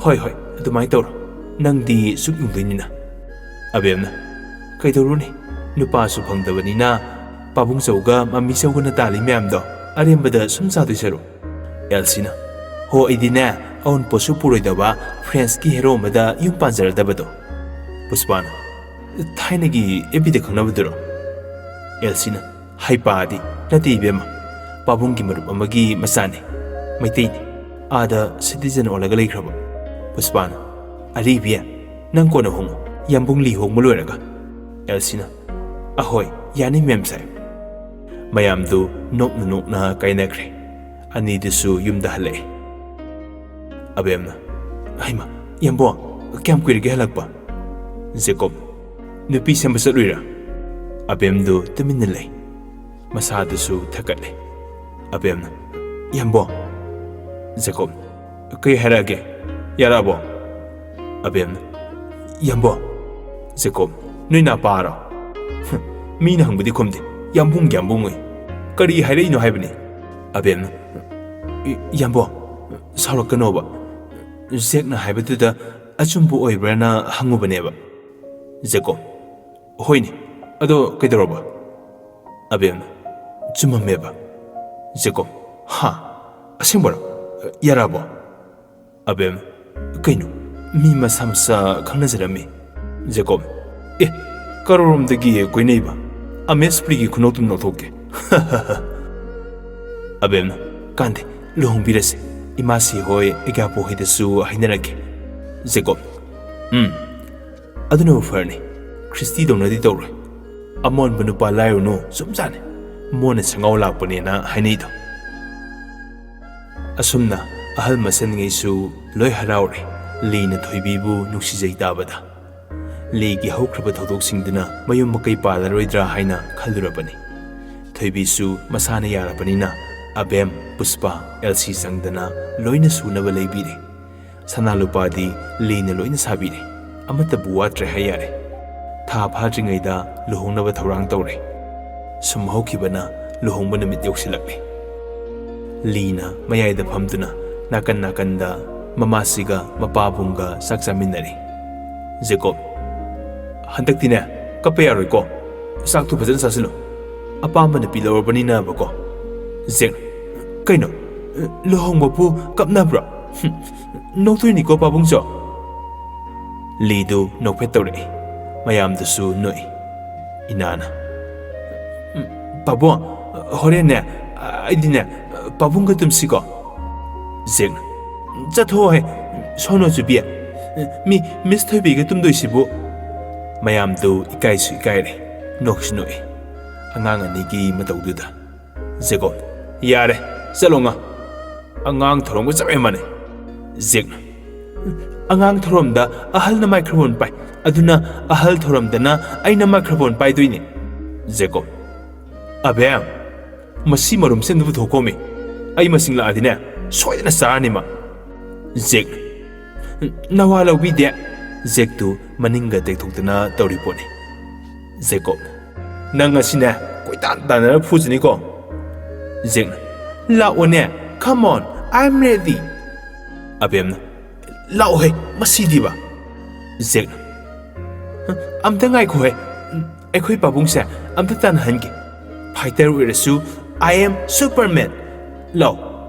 "ꯍꯣꯏ, ꯍꯣꯏ, ꯑꯗꯨꯃꯥꯏꯅ ꯇꯧꯔꯣ꯫ ꯅꯪꯗꯤ ꯆꯨꯛ ꯌꯨꯡꯗꯣꯏꯅꯤꯅ꯫" ꯑꯕꯦꯝꯅ, "ꯀꯩꯗꯧꯔꯨꯅꯤ? ꯅꯨꯄꯥꯁꯨ ꯐꯪꯗꯕꯅꯤꯅ ꯄꯥꯕꯨꯡ ꯆꯧꯒ ꯃꯃꯤ ꯆꯧꯒꯅ ꯇꯥꯜꯂꯤ ꯃꯌꯥꯝꯗꯣ ꯑꯔꯦꯝꯕꯗ ꯁꯨꯝ ꯆꯥꯗꯣꯏ ꯁꯔꯨꯛ꯫" ꯑꯦꯜꯁꯤꯅ, "ꯍꯣ, ꯑꯩꯗꯤꯅꯦ ꯑꯋꯨꯟꯄꯣꯠꯁꯨ ꯄꯨꯔꯣꯏꯗꯕ ꯐ꯭ꯔꯦꯟꯁꯀꯤ ꯍꯦꯔꯣ ꯑꯃꯗ ꯌꯨꯝ ꯄꯥꯟꯖꯔꯗꯕꯗꯣ꯫" ꯄꯨꯁꯄꯥꯅ, "ꯊꯥꯏꯅꯒꯤ ꯑꯦꯐ ꯕꯤꯗ ꯈꯪꯅꯕꯗꯨꯔꯣ?" ꯑꯦꯜꯁꯤꯅ, "ꯍꯩꯄꯥꯗꯤ ꯅꯠꯇꯦ ꯏꯕꯦꯝꯃ, ꯄꯥꯕꯨꯡꯒꯤ ꯃꯔꯨꯞ ꯑꯃꯒꯤ ꯃꯆꯥꯅꯤ, ꯃꯩꯇꯩꯅꯤ, ꯑꯥꯗ ꯁꯤꯇꯤꯖꯟ ꯑꯣꯜꯂꯒ ꯂꯩꯈ꯭ꯔꯕ꯫" ꯄꯨꯁꯄꯥꯅ, "ꯑꯔꯤꯕꯤ, ꯅꯪ ꯀꯣꯟꯅ ꯍꯣꯡꯉꯨ, ꯌꯥꯝꯕꯨꯡ ꯂꯤ ꯍꯣꯡꯕ ꯂꯣꯏꯔꯒ꯫" ꯑꯦꯜꯁꯤꯅ, "ꯑꯍꯣꯏ, ꯌꯥꯅꯤ ꯃꯦꯝ ꯁꯥꯍꯦꯕ꯫" ꯃꯌꯥꯝꯗꯨ ꯅꯣꯛꯅ ꯅꯣꯛꯅ ꯀꯥꯏꯅꯈ꯭ꯔꯦ꯫ ꯑꯅꯤꯗꯨꯁꯨ ꯌꯨꯝꯗ ꯍꯜꯂꯛꯑꯦ꯫ ꯑꯕꯦꯝꯅ, "ꯍꯩꯃ, ꯌꯥꯝꯕꯣ, ꯀꯌꯥꯝ ꯀꯨꯏꯔꯒꯦ ꯍꯜꯂꯛꯄ?" ꯖꯦꯀꯣꯕ, "ꯅꯨꯄꯤ ꯁꯦꯝꯕ ꯆꯠꯂꯨꯏꯔꯥ?" ꯑꯕꯦꯝꯗꯨ ꯇꯨꯃꯤꯟꯅ ꯂꯩ꯫ ꯃꯁꯥꯗꯨꯁꯨ ꯊꯛꯀꯠꯂꯦ꯫ ꯑꯕꯦꯝꯅ, "ꯌꯥꯝꯕꯣ!" ꯖꯦꯀꯣꯕ, "ꯀꯩ ꯍꯥꯏꯔꯛꯑꯒꯦ? ꯌꯥꯔꯛꯑꯕꯣ?" ꯑꯕꯦꯝꯅ, "ꯌꯥꯝꯕꯣ!" ꯖꯦꯀꯣꯕ, "ꯅꯣꯏ ꯅꯥꯄꯥꯔꯣ? ꯍꯨꯝ, ꯃꯤꯅ ꯍꯪꯕꯗꯤ ꯈꯨꯝꯗꯦ, ꯌꯥꯝꯕꯨꯡ ꯌꯥꯝꯕꯨꯡ ꯎꯏ꯫ ꯀꯔꯤ ꯍꯥꯏꯔꯛꯏꯅꯣ ꯍꯥꯏꯕꯅꯤ?" ꯑꯕꯦꯝꯅ, "ꯏ-, ꯌꯥꯝꯕꯣ, ꯁꯥꯎꯔꯛꯀꯅꯣꯕ꯫ ꯖꯦꯛꯅ ꯍꯥꯏꯕꯗꯨꯗ ꯑꯆꯨꯝꯕ ꯑꯣꯏꯕ꯭ꯔꯥꯅ ꯍꯪꯉꯨꯕꯅꯦꯕ꯫" ꯖꯦꯀꯣꯕ, "ꯍꯣꯏꯅꯦ, ꯑꯗꯣ ꯀꯩꯗꯧꯔꯕ?" ꯑꯕꯦꯝꯅ, "ꯆꯨꯝꯃꯝꯃꯦꯕ꯫" ꯖꯦꯀꯣꯕ, "ꯍꯥ? ꯑꯁꯦꯡꯕꯔꯣ? ꯌꯥꯔꯛꯑꯕꯣ?" ꯑꯕꯦꯝꯅ, "ꯀꯩꯅꯣ? ꯃꯤ ꯃꯁꯥ ꯃꯁꯥ ꯈꯪꯅꯖꯔꯝꯃꯤ꯫" ꯖꯦꯀꯣꯕ, "ꯑꯦ, ꯀꯔꯣꯔꯣꯝꯗꯒꯤ ꯀꯣꯏꯅꯩꯕ? ꯑꯃꯦꯁ ꯄ꯭ꯔꯤꯒꯤ ꯈꯨꯅꯣꯛꯇꯨꯝ ꯂꯧꯊꯣꯛꯀꯦ꯫" ꯑꯕꯦꯝꯅ, "ꯀꯥꯟꯗꯦ, ꯂꯨꯍꯣꯡꯕꯤꯔꯁꯦ꯫ ꯏꯃꯥꯁꯤ ꯍꯣꯏ, ꯑꯩꯒꯥꯄꯣ ꯍꯣꯏꯗꯁꯨ ꯍꯥꯏꯅꯔꯒꯦ꯫" ꯖꯦꯀꯣꯕ, "ꯎꯝ, ꯑꯗꯨꯅꯕꯨ ꯐꯔꯅꯤ꯫ ꯈ꯭ꯔꯤꯁꯇꯤꯗꯧꯅꯗꯤ ꯇꯧꯔꯣꯏ꯫ ꯑꯃꯣꯟꯕ ꯅꯨꯄꯥ ꯂꯥꯏꯔꯨꯅꯨ, ꯆꯨꯝꯖꯥꯠꯅꯤ꯫ ꯃꯣꯟꯅ ꯁꯪꯒꯥꯎ ꯂꯥꯛꯄꯅꯦꯅ ꯍꯥꯏꯅꯩꯗꯣ꯫" ꯑꯁꯨꯝꯅ ꯑꯍꯜ ꯃꯁꯦꯟꯉꯩꯁꯨ ꯂꯣꯏ ꯍꯔꯥꯎꯔꯦ, ꯂꯤꯅ ꯊꯣꯏꯕꯤꯕꯨ ꯅꯨꯡꯁꯤꯖꯩ ꯇꯥꯕꯗ꯫ ꯂꯤꯒꯤ ꯍꯧꯈ꯭ꯔꯕ ꯊꯧꯗꯣꯛꯁꯤꯡꯗꯨꯅ ꯃꯌꯨꯝ ꯃꯀꯩ ꯄꯥꯜꯂꯔꯣꯏꯗ꯭ꯔꯥ ꯍꯥꯏꯅ ꯈꯜꯂꯨꯔꯕꯅꯤ꯫ ꯊꯣꯏꯕꯤꯁꯨ ꯃꯁꯥꯅ ꯌꯥꯔꯕꯅꯤꯅ ꯑꯕꯦꯝ, ꯄꯨꯁꯄꯥ, ꯑꯦꯜꯁꯤ ꯆꯪꯗꯅ ꯂꯣꯏꯅ ꯁꯨꯅꯕ ꯂꯩꯕꯤꯔꯦ꯫ ꯁꯅꯥ ꯂꯨꯄꯥꯗꯤ ꯂꯤꯅ ꯂꯣꯏꯅ ꯁꯥꯕꯤꯔꯦ꯫ ꯑꯃꯠꯇꯕꯨ ꯋꯥꯠꯇ꯭ꯔꯦ ꯍꯥꯏ ꯌꯥꯔꯦ꯫ ꯊꯥ ꯐꯥꯗ꯭ꯔꯤꯉꯩꯗ ꯂꯨꯍꯣꯡꯅꯕ ꯊꯧꯔꯥꯡ ꯇꯧꯔꯦ꯫ ꯁꯨꯝ ꯍꯧꯈꯤꯕꯅ ꯂꯨꯍꯣꯡꯕ ꯅꯨꯃꯤꯠ ꯌꯧꯁꯤꯜꯂꯛꯂꯦ꯫ ꯂꯤꯅ ꯃꯌꯥꯏꯗ ꯐꯝꯗꯨꯅ ꯅꯥꯀꯟ ꯅꯥꯀꯟꯗ ꯃꯃꯥꯁꯤꯒ ꯃꯄꯥꯕꯨꯡꯒ ꯆꯥꯛ ꯆꯥꯃꯤꯟꯅꯔꯤ꯫ ꯖꯦꯀꯣꯕ, "ꯍꯟꯗꯛꯇꯤꯅꯦ, ꯀꯞꯄ ꯌꯥꯔꯣꯏꯀꯣ꯫ ꯆꯥꯛꯇꯨ ꯐꯖꯅ ꯆꯥꯁꯤꯜꯂꯨ꯫ ꯑꯄꯥꯝꯕ ꯅꯨꯄꯤ ꯂꯧꯔꯕꯅꯤꯅꯕꯀꯣ꯫" ꯖꯦꯛ, "ꯀꯩꯅꯣ? ꯂꯨꯍꯣꯡꯕꯕꯨ ꯀꯞꯅꯕ꯭ꯔꯣ? ꯍꯨꯝ, ꯅꯣꯛꯇꯣꯏꯅꯤꯀꯣ ꯄꯥꯕꯨꯡꯆꯧ꯫" ꯂꯤꯗꯨ ꯅꯣꯛꯐꯦꯠ ꯇꯧꯔꯛꯏ꯫ ꯃꯌꯥꯝꯗꯨꯁꯨ ꯅꯣꯛꯏ꯫ ꯏꯅꯥꯅ, "ꯎꯝ, ꯄꯥꯕꯨꯡ, ꯍꯣꯔꯦꯟꯅꯦ, ꯑꯩꯗꯤꯅꯦ, ꯄꯥꯕꯨꯡꯒ ꯇꯨꯝꯁꯤꯀꯣ꯫" ꯖꯦꯛꯅ, "ꯆꯠꯊꯣꯛꯑꯣꯍꯦ, ꯁꯣꯅꯣ ꯆꯨꯕꯤ꯫ ꯃꯤ ꯃꯤꯁ ꯊꯣꯏꯕꯤꯒ ꯇꯨꯝꯗꯣꯏꯁꯤꯕꯨ꯫" ꯃꯌꯥꯝꯗꯨ ꯏꯀꯥꯏꯁꯨ ꯏꯀꯥꯏꯔꯦ, ꯅꯣꯛꯁꯨ ꯅꯣꯛꯏ꯫ ꯑꯉꯥꯡ ꯑꯅꯤꯒꯤ ꯃꯇꯧꯗꯨꯗ꯫ ꯖꯦꯀꯣꯕ, "ꯌꯥꯔꯦ, ꯆꯠꯂꯣ ꯉꯥ꯫ ꯑꯉꯥꯡ ꯊꯧꯔꯝꯒ ꯆꯞ ꯃꯥꯟꯅꯩ꯫" ꯖꯦꯛꯅ, "ꯑꯉꯥꯡ ꯊꯧꯔꯝꯗ ꯑꯍꯜꯅ microphone ꯄꯥꯏ, ꯑꯗꯨꯅ ꯑꯍꯜ ꯊꯧꯔꯝꯗꯅ ꯑꯩꯅ microphone ꯄꯥꯏꯗꯣꯏꯅꯦ꯫" ꯖꯦꯀꯣꯕ, "ꯑꯕꯦꯝ, ꯃꯁꯤ ꯃꯔꯨꯝꯁꯦ ꯑꯝꯇ ꯄꯨꯊꯣꯛꯈꯣꯃꯤ꯫ ꯑꯩ ꯃꯁꯤꯡ ꯂꯥꯛꯑꯗꯤꯅꯦ, ꯁꯣꯏꯗꯅ ꯆꯥꯔꯅꯤ ꯃꯥ꯫" ꯖꯦꯛꯅ, "ꯅꯋꯥ ꯂꯧꯕꯤꯗꯦ꯫" ꯖꯦꯛꯇꯨ ꯃꯅꯤꯡꯒ ꯇꯦꯛꯊꯣꯛꯇꯅ ꯇꯧꯔꯤ ꯄꯣꯠꯅꯤ꯫ ꯖꯦꯀꯣꯕꯅ, "ꯅꯪ ꯉꯁꯤꯅꯦ ꯀꯣꯏꯇꯥꯟ ꯇꯥꯟꯅꯔ ꯐꯨꯖꯅꯤꯀꯣ꯫" ꯖꯦꯛꯅ, "ꯂꯥꯛꯑꯣꯅꯦ, come on, I'm ready꯫" ꯑꯕꯦꯝꯅ, "ꯂꯥꯛꯑꯣꯍꯦ, ꯃꯁꯤꯗꯤꯕ꯫" ꯖꯦꯛꯅ, "ꯑꯝꯇ ꯉꯥꯏꯈꯣꯍꯦ, ꯑꯩꯈꯣꯏ ꯄꯥꯕꯨꯡꯁꯦ ꯑꯝꯇ ꯇꯥꯟꯅꯍꯟꯒꯦ꯫ Fighter ꯑꯣꯏꯔꯁꯨ I am Superman꯫ ꯂꯥꯎ,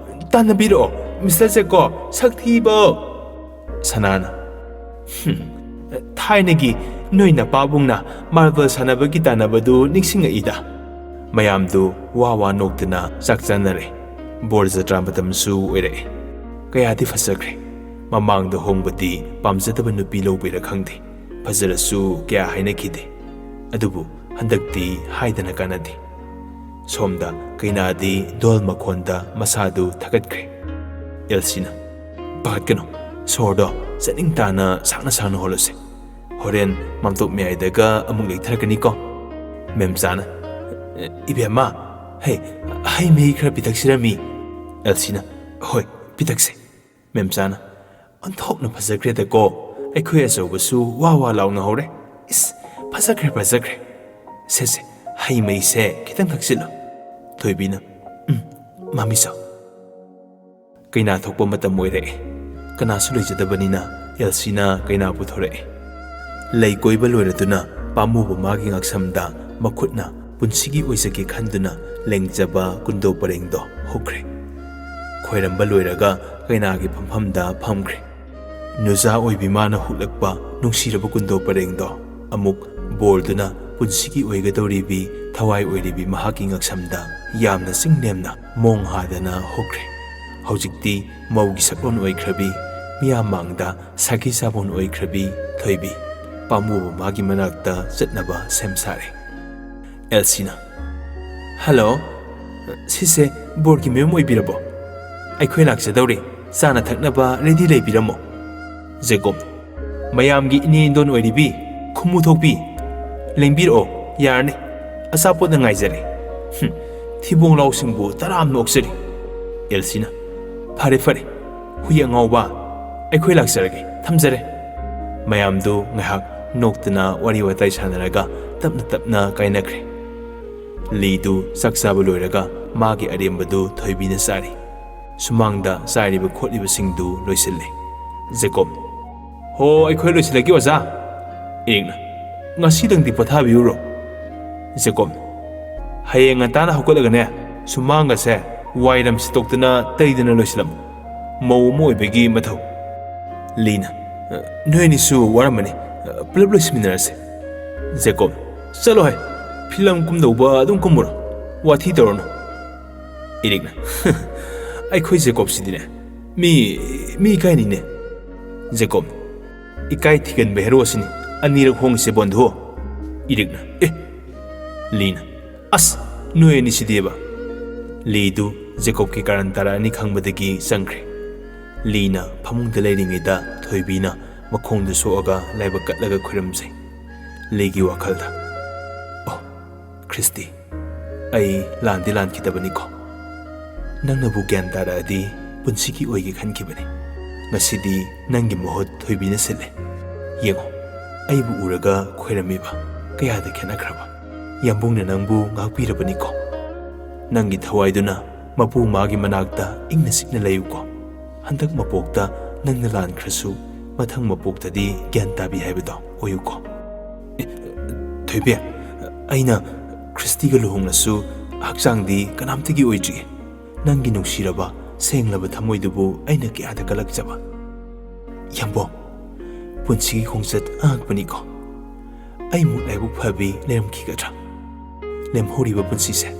ꯇꯥꯟꯅꯕꯤꯔꯛꯑꯣ, ꯃꯤꯁꯇꯔ ꯖꯦꯀꯣꯕ, ꯁꯛ ꯊꯤꯕ꯫" ꯁꯅꯥꯅ, "ꯍꯨꯝ, ꯊꯥꯏꯅꯒꯤ ꯅꯣꯏ ꯅꯄꯥꯕꯨꯡꯅ marble ꯁꯥꯟꯅꯕꯒꯤ ꯇꯥꯟꯅꯕꯗꯨ ꯅꯤꯡꯁꯤꯡꯉꯛꯏꯗ꯫" ꯃꯌꯥꯝꯗꯨ ꯋꯥ ꯋꯥ ꯅꯣꯛꯇꯨꯅ ꯆꯥꯛ ꯆꯥꯅꯔꯦ꯫ ꯕꯣꯔ ꯖꯇ꯭ꯔꯥ ꯃꯇꯝꯁꯨ ꯑꯣꯏꯔꯛꯑꯦ꯫ ꯀꯌꯥꯗꯤ ꯐꯖꯈ꯭ꯔꯦ꯫ ꯃꯃꯥꯡꯗ ꯍꯣꯡꯕꯗꯤ ꯄꯥꯝꯖꯗꯕ ꯅꯨꯄꯤ ꯂꯧꯕꯩꯔꯥ ꯈꯪꯗꯦ, ꯐꯖꯔꯁꯨ ꯀꯌꯥ ꯍꯥꯏꯅꯈꯤꯗꯦ꯫ ꯑꯗꯨꯕꯨ ꯍꯟꯗꯛꯇꯤ ꯍꯥꯏꯗꯅ ꯀꯥꯟꯅꯗꯦ꯫ ꯁꯣꯝꯗ ꯀꯩꯅꯥꯗꯤ ꯙꯣꯜ ꯃꯈꯣꯟꯗ ꯃꯁꯥꯗꯨ ꯊꯥꯒꯠꯈ꯭ꯔꯦ꯫ ꯑꯦꯜꯁꯤꯅ, "ꯄꯥꯈꯠꯀꯅꯨ, ꯁꯣꯔꯗꯣ ꯆꯠꯅꯤꯡ ꯇꯥꯅ ꯁꯥꯡꯅ ꯁꯥꯡꯅ ꯍꯣꯜꯂꯨꯁꯦ꯫ ꯍꯣꯔꯦꯟ ꯃꯥꯝꯇꯣꯞ ꯃꯌꯥꯏꯗꯒ ꯑꯃꯨꯛ ꯂꯦꯛꯊꯔꯛꯀꯅꯤꯀꯣ꯫" ꯃꯦꯝꯆꯥꯅ, "ꯏꯕꯦꯝꯃ, ꯍꯩ, ꯍꯩ ꯃꯍꯤ ꯈꯔ ꯄꯤꯊꯛꯁꯤꯔꯃꯤ?" ꯑꯦꯜꯁꯤꯅ, "ꯍꯣꯏ, ꯄꯤꯊꯛꯁꯦ꯫" ꯃꯦꯝꯆꯥꯅ, "ꯑꯣꯟꯊꯣꯛꯅ ꯐꯖꯈ꯭ꯔꯦꯗꯀꯣ, ꯑꯩꯈꯣꯏ ꯑꯆꯧꯕꯁꯨ ꯋꯥ ꯋꯥ ꯂꯥꯎꯅ ꯍꯧꯔꯦ꯫ ꯏꯁ, ꯐꯖꯈ꯭ꯔꯦ, ꯐꯖꯈ꯭ꯔꯦ꯫ ꯁꯦ, ꯁꯦ, ꯍꯩ ꯃꯍꯤꯁꯦ ꯈꯤꯇꯪ ꯊꯛꯆꯤꯜꯂꯨ꯫" ꯊꯣꯏꯕꯤꯅ, "ꯎꯝ, ꯃꯥꯃꯤꯆꯧ꯫" ꯀꯩꯅꯥ ꯊꯣꯛꯄ ꯃꯇꯝ ꯑꯣꯏꯔꯛꯑꯦ꯫ ꯀꯅꯥꯁꯨ ꯂꯩꯖꯗꯕꯅꯤꯅ ꯑꯦꯜꯁꯤꯅ ꯀꯩꯅꯥ ꯄꯨꯊꯣꯔꯛꯑꯦ꯫ ꯂꯩ ꯀꯣꯏꯕ ꯂꯣꯏꯔꯗꯨꯅ ꯄꯥꯝꯃꯨꯕ ꯃꯥꯒꯤ ꯉꯛꯁꯝꯗ ꯃꯈꯨꯠꯅ ꯄꯨꯟꯁꯤꯒꯤ ꯑꯣꯏꯖꯒꯦ ꯈꯟꯗꯨꯅ ꯂꯦꯡꯖꯕ ꯀꯨꯟꯗꯣ ꯄꯔꯦꯡꯗꯣ ꯍꯨꯛꯈ꯭ꯔꯦ꯫ ꯈꯣꯏꯔꯝꯕ ꯂꯣꯏꯔꯒ ꯀꯩꯅꯥꯒꯤ ꯐꯝꯐꯝꯗ ꯐꯝꯈ꯭ꯔꯦ꯫ ꯅꯨꯖꯥ ꯑꯣꯏꯕꯤ ꯃꯥꯅ ꯍꯨꯛꯂꯛꯄ ꯅꯨꯡꯁꯤꯔꯕ ꯀꯨꯟꯗꯣ ꯄꯔꯦꯡꯗꯣ ꯑꯃꯨꯛ ꯕꯣꯔꯗꯨꯅ ꯄꯨꯟꯁꯤꯒꯤ ꯑꯣꯏꯒꯗꯧꯔꯤꯕꯤ ꯊꯋꯥꯏ ꯑꯣꯏꯔꯤꯕꯤ ꯃꯍꯥꯛꯀꯤ ꯉꯛꯁꯝꯗ ꯌꯥꯝꯅ ꯆꯤꯡ ꯅꯦꯝꯅ ꯃꯣꯡ ꯍꯥꯗꯅ ꯍꯨꯛꯈ꯭ꯔꯦ꯫ ꯍꯧꯖꯤꯛꯇꯤ ꯃꯧꯒꯤ ꯁꯛꯂꯣꯟ ꯑꯣꯏꯈ꯭ꯔꯕꯤ, ꯃꯤꯌꯥꯝ ꯃꯥꯡꯗ ꯁꯥꯈꯤ ꯁꯥꯕꯣꯟ ꯑꯣꯏꯈ꯭ꯔꯕꯤ ꯊꯣꯏꯕꯤ ꯄꯥꯝꯃꯨꯕ ꯃꯥꯒꯤ ꯃꯅꯥꯛꯇ ꯆꯠꯅꯕ ꯁꯦꯝ ꯁꯥꯔꯦ꯫ ꯑꯦꯜꯁꯤꯅ, "ꯍꯜꯂꯣ, ꯁꯤꯁꯦ ꯕꯣꯔꯒꯤ ꯃꯌꯨꯝ ꯑꯣꯏꯕꯤꯔꯕꯣ? ꯑꯩꯈꯣꯏ ꯂꯥꯛꯆꯗꯧꯔꯤ꯫ ꯆꯥꯅ ꯊꯛꯅꯕ ꯔꯦꯗꯤ ꯂꯩꯕꯤꯔꯝꯃꯣ꯫ ꯖꯦꯀꯣꯕ, ꯃꯌꯥꯝꯒꯤ ꯏꯅꯦ ꯏꯟꯗꯣꯟ ꯑꯣꯏꯔꯤꯕꯤ, ꯈꯨꯝꯃꯨ ꯊꯣꯛꯄꯤ, ꯂꯦꯡꯕꯤꯔꯛꯑꯣ, ꯌꯥꯔꯅꯤ, ꯑꯆꯥꯄꯣꯠꯅ ꯉꯥꯏꯖꯔꯦ꯫ ꯍꯨꯝ, ꯊꯤꯕꯣꯡ ꯂꯥꯎꯁꯤꯡꯕꯨ ꯇꯔꯥꯝꯅ ꯑꯣꯛꯆꯔꯤ꯫ ꯑꯦꯜꯁꯤꯅ, ꯐꯔꯦ ꯐꯔꯦ, ꯍꯨꯏ ꯑꯉꯥꯎꯕ, ꯑꯩꯈꯣꯏ ꯂꯥꯛꯆꯔꯒꯦ, ꯊꯝꯖꯔꯦ꯫ ꯃꯌꯥꯝꯗꯨ ꯉꯥꯏꯍꯥꯛ ꯅꯣꯛꯇꯅ ꯋꯥꯔꯤ ꯋꯥꯇꯥꯏ ꯁꯥꯟꯅꯔꯒ ꯇꯞꯅ ꯇꯞꯅ ꯀꯥꯏꯅꯈ꯭ꯔꯦ꯫ ꯂꯤꯗꯨ ꯆꯥꯛ ꯆꯥꯕ ꯂꯣꯏꯔꯒ ꯃꯥꯒꯤ ꯑꯔꯦꯝꯕꯗꯨ ꯊꯣꯏꯕꯤꯅ ꯆꯥꯔꯤ꯫ ꯁꯨꯃꯥꯡꯗ ꯆꯥꯏꯔꯤꯕ ꯈꯣꯠꯂꯤꯕꯁꯤꯡꯗꯨ ꯂꯣꯏꯁꯤꯜꯂꯦ꯫ ꯖꯦꯀꯣꯕ, ꯍꯣ, ꯑꯩꯈꯣꯏ ꯂꯣꯏꯁꯤꯜꯂꯒꯦ ꯑꯣꯖꯥ꯫ ꯏꯔꯤꯛꯅ, ꯉꯁꯤꯗꯪꯗꯤ ꯄꯣꯊꯥꯕꯤꯔꯨꯔꯣ꯫ ꯖꯦꯀꯣꯕ, ꯍꯌꯦꯡ ꯉꯟꯇꯥꯅ ꯍꯧꯒꯠꯂꯒꯅꯦ, ꯁꯨꯃꯥꯡꯒꯁꯦ ꯋꯥꯏꯔꯝ ꯁꯤꯠꯇꯣꯛꯇꯅ ꯇꯩꯗꯅ ꯂꯣꯏꯁꯤꯜꯂꯝꯃꯨ꯫ ꯃꯧ ꯑꯃ ꯑꯣꯏꯕꯒꯤ ꯃꯊꯧ꯫ ꯂꯤꯅ, ꯅꯣꯏ ꯑꯅꯤꯁꯨ ꯋꯥꯔꯝꯃꯅꯤ, ꯄꯨꯂꯞ ꯂꯣꯏꯁꯤꯟꯃꯤꯟꯅꯔꯁꯦ꯫ ꯖꯦꯀꯣꯕ, ꯆꯠꯂꯣꯍꯦ, ꯐꯤꯂꯝ ꯀꯨꯝꯗꯧꯕ ꯑꯗꯨꯝ ꯀꯨꯝꯃꯨꯔꯣ, ꯋꯥꯊꯤ ꯇꯧꯔꯅꯨ꯫ ꯏꯔꯤꯛꯅ, ꯑꯩꯈꯣꯏ ꯖꯦꯀꯣꯕꯁꯤꯗꯤꯅꯦ, ꯃꯤ, ꯃꯤ ꯏꯀꯥꯏꯅꯤꯅꯦ꯫ ꯖꯦꯀꯣꯕ, ꯏꯀꯥꯏ ꯊꯤꯒꯟꯕ ꯍꯦꯔꯣꯁꯤꯅꯤ ꯑꯅꯤꯔꯛ ꯍꯣꯡꯉꯤꯁꯦ ꯕꯣꯟꯙꯨ꯫ ꯏꯔꯤꯛꯅ, ꯑꯦ꯫ ꯂꯤꯅ, ꯑꯁ, ꯅꯣꯏ ꯑꯅꯤꯁꯤꯗꯤꯕ꯫ ꯂꯤꯗꯨ ꯖꯦꯀꯣꯕꯀꯤ ꯀꯥꯔꯟ ꯇꯥꯔꯛꯑꯅꯤ ꯈꯪꯕꯗꯒꯤ ꯆꯪꯈ꯭ꯔꯦ꯫ ꯂꯤꯅ ꯐꯃꯨꯡꯗ ꯂꯩꯔꯤꯉꯩꯗ ꯊꯣꯏꯕꯤꯅ ꯃꯈꯣꯡꯗ ꯁꯣꯛꯑꯒ ꯂꯥꯏꯕꯛ ꯀꯠꯂꯒ ꯈꯨꯔꯨꯝꯖꯩ꯫ ꯂꯤꯒꯤ ꯋꯥꯈꯜꯗ, ꯑꯣ, ꯈ꯭ꯔꯤꯁꯇꯤ, ꯑꯩ ꯂꯥꯟꯗꯤ ꯂꯥꯟꯈꯤꯗꯕꯅꯤꯀꯣ꯫ ꯅꯪꯅꯕꯨ ꯒ꯭ꯌꯥꯟ ꯇꯥꯔꯛꯑꯗꯤ ꯄꯨꯟꯁꯤꯒꯤ ꯑꯣꯏꯒꯦ ꯈꯟꯈꯤꯕꯅꯤ꯫ ꯉꯁꯤꯗꯤ ꯅꯪꯒꯤ ꯃꯍꯨꯠ ꯊꯣꯏꯕꯤꯅ ꯁꯤꯜꯂꯦ꯫ ꯌꯦꯡꯉꯣ, ꯑꯩꯕꯨ ꯎꯔꯒ ꯈꯣꯏꯔꯝꯃꯤꯕ ꯀꯌꯥꯗ ꯈꯦꯠꯅꯈ꯭ꯔꯕ꯫ ꯌꯥꯝꯕꯨꯡꯅ ꯅꯪꯕꯨ ꯉꯥꯛꯄꯤꯔꯕꯅꯤꯀꯣ꯫ ꯅꯪꯒꯤ ꯊꯋꯥꯏꯗꯨꯅ ꯃꯄꯨ ꯃꯥꯒꯤ ꯃꯅꯥꯛꯇ ꯏꯪꯅ ꯆꯤꯛꯅ ꯂꯩꯌꯨꯀꯣ꯫ ꯍꯟꯗꯛ ꯃꯄꯣꯛꯇ ꯅꯪꯅ ꯂꯥꯟꯈ꯭ꯔꯁꯨ, ꯃꯊꯪ ꯃꯄꯣꯛꯇꯗꯤ ꯒ꯭ꯌꯥꯟ ꯇꯥꯕꯤ ꯍꯥꯏꯕꯗꯣ ꯑꯣꯏꯌꯨꯀꯣ꯫ ꯑꯦ, ꯊꯣꯏꯕꯤ, ꯑꯩꯅ ꯈ꯭ꯔꯤꯁꯇꯤꯒ ꯂꯨꯍꯣꯡꯂꯁꯨ ꯍꯛꯆꯥꯡꯗꯤ ꯀꯅꯥꯝꯇꯒꯤ ꯑꯣꯏꯗ꯭ꯔꯤꯌꯦ꯫ ꯅꯪꯒꯤ ꯅꯨꯡꯁꯤꯔꯕ, ꯁꯦꯡꯂꯕ ꯊꯃꯣꯏꯗꯨꯕꯨ ꯑꯩꯅ ꯀꯌꯥꯗ ꯀꯜꯂꯛꯆꯕ꯫ ꯌꯥꯝꯕꯣ, ꯄꯨꯟꯁꯤꯒꯤ ꯈꯣꯡꯆꯠ ꯑꯉꯛꯄꯅꯤꯀꯣ꯫ ꯑꯩꯃꯨꯛ ꯂꯥꯏꯕꯛ ꯐꯕꯤ ꯂꯩꯔꯝꯈꯤꯒꯗ꯭ꯔꯥ? ꯂꯦꯝꯍꯧꯔꯤꯕ ꯄꯨꯟꯁꯤꯁꯦ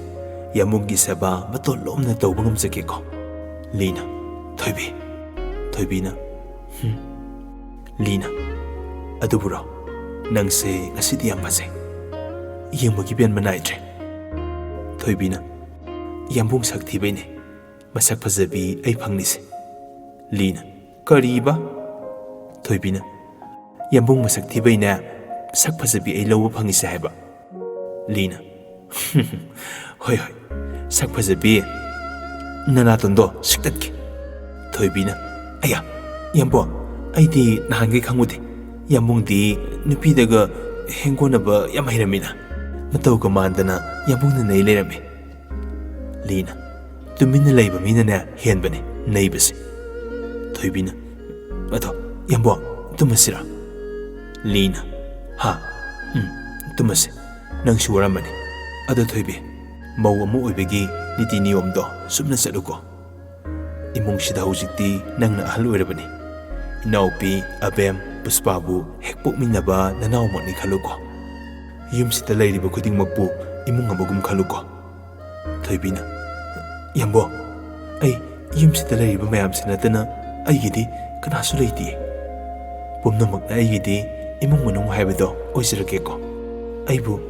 ꯌꯥꯝꯕꯨꯡꯒꯤ ꯁꯦꯕꯥ ꯃꯇꯣꯟ ꯂꯣꯝꯅ ꯇꯧꯕ ꯉꯝꯖꯒꯦꯀꯣ꯫ ꯂꯤꯅ, ꯊꯣꯏꯕꯤ꯫ ꯊꯣꯏꯕꯤꯅ, ꯍꯨꯝ꯫ ꯂꯤꯅ, ꯑꯗꯨꯕꯨꯔꯣ, ꯅꯪꯁꯦ ꯉꯁꯤꯗꯤ ꯌꯥꯝ ꯐꯖꯩ꯫ ꯌꯦꯡꯕꯒꯤ ꯄꯦꯟꯕ ꯅꯥꯏꯗ꯭ꯔꯦ꯫ ꯊꯣꯏꯕꯤꯅ, ꯌꯥꯝꯕꯨꯡ ꯁꯛ ꯊꯤꯕꯩꯅꯦ ꯃꯁꯛ ꯐꯖꯕꯤ ꯑꯩ ꯐꯪꯂꯤꯁꯦ꯫ ꯂꯤꯅ, "ꯀꯔꯤꯕ?" ꯊꯣꯏꯕꯤꯅ, "ꯌꯥꯝꯕꯨꯡ ꯃꯁꯛ ꯊꯤꯕꯩꯅꯦ ꯁꯛ ꯐꯖꯕꯤ ꯑꯩ ꯂꯧꯕ ꯐꯪꯉꯤꯁꯦ ꯍꯥꯏꯕ꯫" ꯂꯤꯅ, "ꯍꯣꯏ ꯍꯣꯏ, ꯁꯛ ꯐꯖꯕꯤ, ꯅꯅꯥꯇꯣꯟꯗꯣ ꯁꯤꯛꯇꯠꯀꯦ꯫" ꯊꯣꯏꯕꯤꯅ, "ꯑꯌꯥ, ꯌꯥꯝꯕꯨꯡ, ꯑꯩꯗꯤ ꯅꯍꯥꯟꯈꯩ ꯈꯪꯉꯨꯗꯦ꯫ ꯌꯥꯝꯕꯨꯡꯗꯤ ꯅꯨꯄꯤꯗꯒ ꯍꯦꯡꯒꯣꯟꯅꯕ ꯌꯥꯝ ꯍꯩꯔꯝꯃꯤꯅ꯫ ꯃꯇꯧꯒ ꯃꯥꯟꯗꯅ ꯌꯥꯝꯕꯨꯡꯅ ꯅꯩ ꯂꯩꯔꯝꯃꯤ꯫" ꯂꯤꯅ, "ꯇꯨꯃꯤꯟꯅ ꯂꯩꯕ ꯃꯤꯅꯅꯦ ꯍꯦꯟꯕꯅꯦ ꯅꯩꯕꯁꯦ꯫" ꯊꯣꯏꯕꯤꯅ, "ꯑꯗꯣ, ꯌꯥꯝꯕꯨꯡ, ꯇꯨꯝꯃꯁꯤꯔꯥ?" ꯂꯤꯅ, "ꯍꯥ? ꯎꯝ, ꯇꯨꯝꯃꯁꯤ꯫ ꯅꯪꯁꯨ ꯋꯥꯔꯝꯃꯅꯤ꯫ ꯑꯗꯣ ꯊꯣꯏꯕꯤ, ꯃꯧ ꯑꯃ ꯑꯣꯏꯕꯒꯤ ꯅꯤꯇꯤ ꯅꯤꯌꯣꯝꯗꯣ ꯆꯨꯝꯅ ꯆꯠꯂꯨꯀꯣ꯫ ꯏꯃꯨꯡꯁꯤꯗ ꯍꯧꯖꯤꯛꯇꯤ ꯅꯪꯅ ꯑꯍꯜ ꯑꯣꯏꯔꯕꯅꯤ꯫ ꯏꯅꯥꯎꯄꯤ, ꯑꯕꯦꯝ, ꯄꯨꯁꯄꯥꯕꯨ ꯍꯦꯛ ꯄꯣꯛꯃꯤꯟꯅꯕ ꯅꯅꯥꯎꯃꯛꯅꯤ ꯈꯜꯂꯨꯀꯣ꯫ ꯌꯨꯝꯁꯤꯗ ꯂꯩꯔꯤꯕ ꯈꯨꯗꯤꯡꯃꯛꯄꯨ ꯏꯃꯨꯡ ꯑꯃꯒꯨꯝ ꯈꯜꯂꯨꯀꯣ꯫" ꯊꯣꯏꯕꯤꯅ, "ꯌꯥꯝꯕꯨꯡ, ꯑꯩ ꯌꯨꯝꯁꯤꯗ ꯂꯩꯔꯤꯕ ꯃꯌꯥꯝꯁꯤ ꯅꯠꯇꯅ ꯑꯩꯒꯤꯗꯤ ꯀꯅꯥꯁꯨ ꯂꯩꯇꯦ꯫ ꯄꯨꯝꯅꯃꯛꯅ ꯑꯩꯒꯤꯗꯤ ꯏꯃꯨꯡ ꯃꯅꯨꯡ ꯍꯥꯏꯕꯗꯣ ꯑꯣꯏꯖꯔꯒꯦꯀꯣ꯫ ꯑꯩꯕꯨ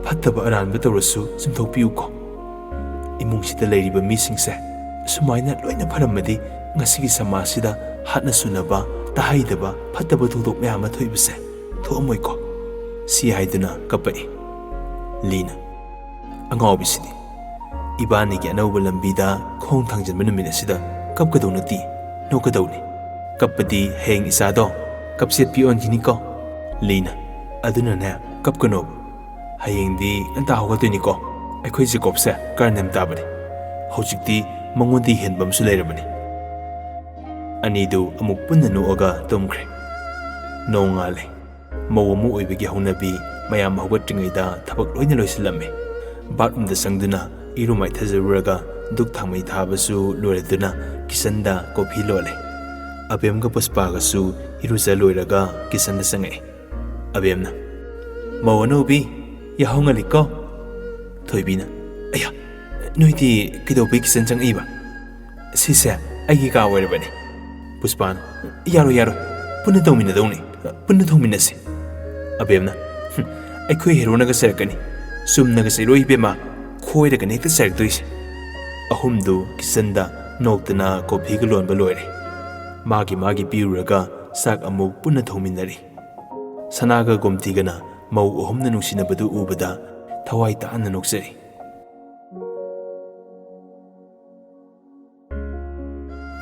ꯐꯠꯇꯕ ꯑꯔꯥꯟꯕ ꯇꯧꯔꯁꯨ ꯆꯨꯝꯊꯣꯛꯄꯤꯌꯨꯀꯣ꯫ ꯏꯃꯨꯡꯁꯤꯗ ꯂꯩꯔꯤꯕ ꯃꯤꯁꯤꯡꯁꯦ ꯁꯨꯃꯥꯏꯅ ꯂꯣꯏꯅ ꯐꯔꯝꯃꯗꯤ ꯉꯁꯤꯒꯤ ꯁꯃꯥꯖꯁꯤꯗ ꯍꯥꯠꯅ ꯁꯨꯅꯕ, ꯇꯥꯍꯩꯗꯕ, ꯐꯠꯇꯕ ꯊꯧꯗꯣꯛ ꯃꯌꯥꯝ ꯑꯃ ꯊꯣꯛꯏꯕꯁꯦ ꯊꯣꯛꯑꯝꯃꯣꯏꯀꯣ꯫" ꯁꯤ ꯍꯥꯏꯗꯨꯅ ꯀꯞꯄꯛꯏ꯫ ꯂꯤꯅ, "ꯑꯉꯥꯎꯕꯤꯁꯤꯗꯤ, ꯏꯕꯥꯅꯤꯒꯤ ꯑꯅꯧꯕ ꯂꯝꯕꯤꯗ ꯈꯣꯡ ꯊꯥꯡꯖꯤꯟꯕ ꯅꯨꯃꯤꯠ ꯑꯁꯤꯗ ꯀꯞꯀꯗꯧ ꯅꯠꯇꯦ, ꯅꯣꯛꯀꯗꯧꯅꯤ꯫ ꯀꯞꯄꯗꯤ ꯍꯌꯦꯡ ꯏꯆꯥꯗꯣ ꯀꯞꯆꯦꯠꯄꯤ ꯑꯣꯟꯈꯤꯅꯤꯀꯣ꯫" ꯂꯤꯅ, "ꯑꯗꯨꯅꯅꯦ, ꯀꯞꯀꯅꯣꯕ꯫ ꯍꯌꯦꯡꯗꯤ ꯉꯟꯇꯥ ꯍꯧꯒꯠꯇꯣꯏꯅꯤꯀꯣ꯫ ꯑꯩꯈꯣꯏ ꯖꯦꯀꯣꯕꯁꯦ ꯀꯔꯟ ꯌꯥꯝ ꯇꯥꯕꯅꯤ꯫ ꯍꯧꯖꯤꯛꯇꯤ ꯃꯉꯣꯟꯗꯒꯤ ꯍꯦꯟꯕ ꯑꯃꯁꯨ ꯂꯩꯔꯕꯅꯤ꯫" ꯑꯅꯤꯗꯨ ꯑꯃꯨꯛ ꯄꯨꯟꯅ ꯅꯣꯛꯑꯒ ꯇꯨꯝꯈ꯭ꯔꯦ꯫ ꯅꯣꯡꯉꯥꯜꯂꯦ꯫ ꯃꯧ ꯑꯃ ꯑꯣꯏꯕꯒꯤ ꯍꯧꯅꯕꯤ, ꯃꯌꯥꯝ ꯍꯧꯒꯠꯇ꯭ꯔꯤꯉꯩꯗ ꯊꯕꯛ ꯂꯣꯏꯅ ꯂꯣꯏꯁꯤꯜꯂꯝꯃꯤ꯫ ꯕꯥꯠꯔꯨꯝꯗ ꯆꯪꯗꯨꯅ ꯏꯔꯨ ꯃꯥꯏꯊꯖꯔꯨꯔꯒ ꯙꯨꯛ ꯊꯥꯡꯃꯩ ꯊꯥꯕꯁꯨ ꯂꯣꯏꯔꯗꯨꯅ ꯀꯤꯆꯟꯗ ꯀꯣꯐꯤ ꯂꯣꯜꯂꯦ꯫ ꯑꯕꯦꯝꯒ ꯄꯨꯁꯄꯥꯒꯁꯨ ꯏꯔꯨꯖ ꯂꯣꯏꯔꯒ ꯀꯤꯆꯟꯗ ꯆꯪꯉꯛꯑꯦ꯫ ꯑꯕꯦꯝꯅ, "ꯃꯧ ꯑꯅꯧꯕꯤ, ꯌꯥꯍꯧ ꯉꯜꯂꯤꯀꯣ?" ꯊꯣꯏꯕꯤꯅ, "ꯑꯌꯥ, ꯅꯣꯏꯗꯤ ꯀꯩꯗꯧꯕꯩ ꯀꯤꯆꯟ ꯆꯪꯉꯛꯏꯕ? ꯁꯤꯁꯦ ꯑꯩꯒꯤ ꯀꯥ ꯑꯣꯏꯔꯕꯅꯤ꯫" ꯄꯨꯁꯄꯥꯅ, "ꯌꯥꯔꯣꯏ, ꯌꯥꯔꯣꯏ, ꯄꯨꯟꯅ ꯇꯧꯃꯤꯟꯅꯗꯧꯅꯤ, ꯄꯨꯟꯅ ꯊꯣꯡꯃꯤꯟꯅꯁꯤ꯫" ꯑꯕꯦꯝꯅ, "ꯍꯨꯝ, ꯑꯩꯈꯣꯏ ꯍꯦꯔꯣꯅꯒ ꯆꯩꯔꯛꯀꯅꯤ꯫ ꯆꯨꯝꯅꯒ ꯆꯩꯔꯣꯏ ꯏꯕꯦꯝꯃ, ꯈꯣꯏꯔꯒꯅꯤ ꯍꯦꯛꯇ ꯆꯩꯔꯛꯇꯣꯏꯁꯦ꯫" ꯑꯍꯨꯝꯗꯨ ꯀꯤꯆꯟꯗ ꯅꯣꯛꯇꯅ ꯀꯣꯐꯤꯒ ꯂꯣꯟꯕ ꯂꯣꯏꯔꯦ꯫ ꯃꯥꯒꯤ ꯃꯥꯒꯤ ꯄꯤꯔꯨꯔꯒ ꯆꯥꯛ ꯑꯃꯨꯛ ꯄꯨꯟꯅ ꯊꯣꯡꯃꯤꯟꯅꯔꯤ꯫ ꯁꯅꯥꯒ ꯒꯣꯝꯇꯤꯒꯅ ꯃꯧ ꯑꯍꯨꯝꯅ ꯅꯨꯡꯁꯤꯅꯕꯗꯨ ꯎꯕꯗ ꯊꯋꯥꯏ ꯇꯥꯅ ꯅꯣꯛꯆꯔꯤ꯫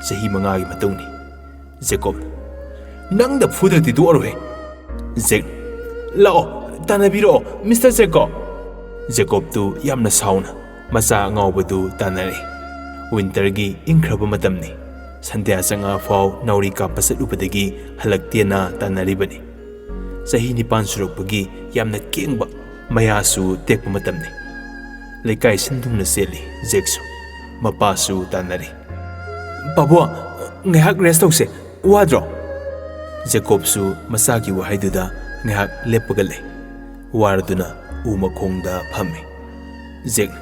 ꯆꯍꯤ ꯃꯉꯥꯒꯤ ꯃꯇꯨꯡꯅꯤ꯫ ꯖꯦꯀꯣꯕ, "ꯅꯪꯗ ꯐꯨꯗ꯭ꯔꯗꯤ ꯇꯣꯛꯑꯔꯣꯏ꯫" ꯖꯦꯛ, "ꯂꯥꯛꯑꯣ, ꯇꯥꯟꯅꯕꯤꯔꯛꯑꯣ, ꯃꯤꯁꯇꯔ ꯖꯦꯀꯣꯕ꯫" ꯖꯦꯀꯣꯕꯇꯨ ꯌꯥꯝꯅ ꯁꯥꯎꯅ ꯃꯆꯥ ꯑꯉꯥꯎꯕꯗꯨ ꯇꯥꯟꯅꯔꯛꯏ꯫ ꯋꯤꯟꯇꯔꯒꯤ ꯏꯪꯈ꯭ꯔꯕ ꯃꯇꯝꯅꯤ꯫ ꯁꯟꯙ꯭ꯌꯥ ꯆꯪꯉꯛꯑꯐꯥꯎ ꯅꯥꯎꯔꯤ ꯀꯥꯞꯄ ꯆꯠꯂꯨꯕꯗꯒꯤ ꯍꯜꯂꯛꯇꯦꯅ ꯇꯥꯟꯅꯔꯤꯕꯅꯤ꯫ ꯆꯍꯤ ꯅꯤꯄꯥꯟ ꯁꯨꯔꯛꯄꯒꯤ ꯌꯥꯝꯅ ꯀꯦꯡꯕ, ꯃꯌꯥꯁꯨ ꯇꯦꯛꯄ ꯃꯇꯝꯅꯤ꯫ ꯂꯩꯀꯥꯏ ꯁꯤꯟꯊꯨꯡꯅ ꯆꯦꯜꯂꯤ ꯖꯦꯛꯁꯨ꯫ ꯃꯄꯥꯁꯨ ꯇꯥꯟꯅꯔꯤ꯫ "ꯄꯥꯕꯨꯡ, ꯉꯥꯏꯍꯥꯛ ꯔꯦꯁ ꯇꯧꯁꯦ, ꯋꯥꯗ꯭ꯔꯣ?" ꯖꯦꯀꯣꯕꯁꯨ ꯃꯆꯥꯒꯤ ꯋꯥꯍꯩꯗꯨꯗ ꯉꯥꯏꯍꯥꯛ ꯂꯦꯞꯄꯒ ꯂꯩ꯫ ꯋꯥꯔꯗꯨꯅ ꯎ ꯃꯈꯣꯡꯗ ꯐꯝꯃꯤ꯫ ꯖꯦꯛ,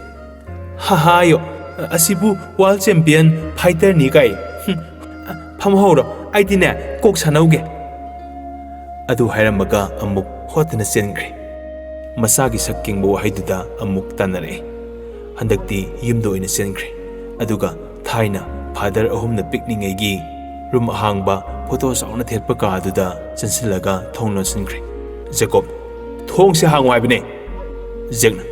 "ꯍꯥꯍꯥꯌꯣ, ꯑꯁꯤꯕꯨ ꯋꯥꯔꯜ ꯆꯦꯝꯄꯤꯌꯟ ꯐꯥꯏꯇꯔꯅꯤ ꯀꯥꯏ꯫ ꯍꯨꯝ, ꯐꯝꯍꯧꯔꯣ, ꯑꯩꯗꯤꯅꯦ ꯀꯣꯛ ꯁꯥꯟꯅꯧꯒꯦ꯫" ꯑꯗꯨ ꯍꯥꯏꯔꯝꯃꯒ ꯑꯃꯨꯛ ꯍꯣꯠꯇꯅ ꯆꯦꯟꯈ꯭ꯔꯦ꯫ ꯃꯆꯥꯒꯤ ꯁꯛ ꯀꯦꯡꯕ ꯋꯥꯍꯩꯗꯨꯗ ꯑꯃꯨꯛ ꯇꯥꯟꯅꯔꯛꯏ꯫ ꯍꯟꯗꯛꯇꯤ ꯌꯨꯝꯗ ꯑꯣꯏꯅ ꯆꯦꯟꯈ꯭ꯔꯦ꯫ ꯑꯗꯨꯒ ꯊꯥꯏꯅ ꯐꯥꯗꯔ ꯑꯍꯨꯝꯅ ꯄꯤꯛꯂꯤꯉꯩꯒꯤ ꯔꯨꯝ ꯑꯍꯥꯡꯕ, ꯐꯣꯇꯣ ꯆꯥꯎꯅ ꯊꯦꯠꯄ ꯀꯥ ꯑꯗꯨꯗ ꯆꯪꯁꯤꯜꯂꯒ ꯊꯣꯡ ꯂꯣꯟꯁꯤꯟꯈ꯭ꯔꯦ꯫ "ꯖꯦꯀꯣꯕ, ꯊꯣꯡꯁꯦ ꯍꯥꯡꯉꯨ ꯍꯥꯏꯕꯅꯦ꯫" ꯖꯦꯛꯅ,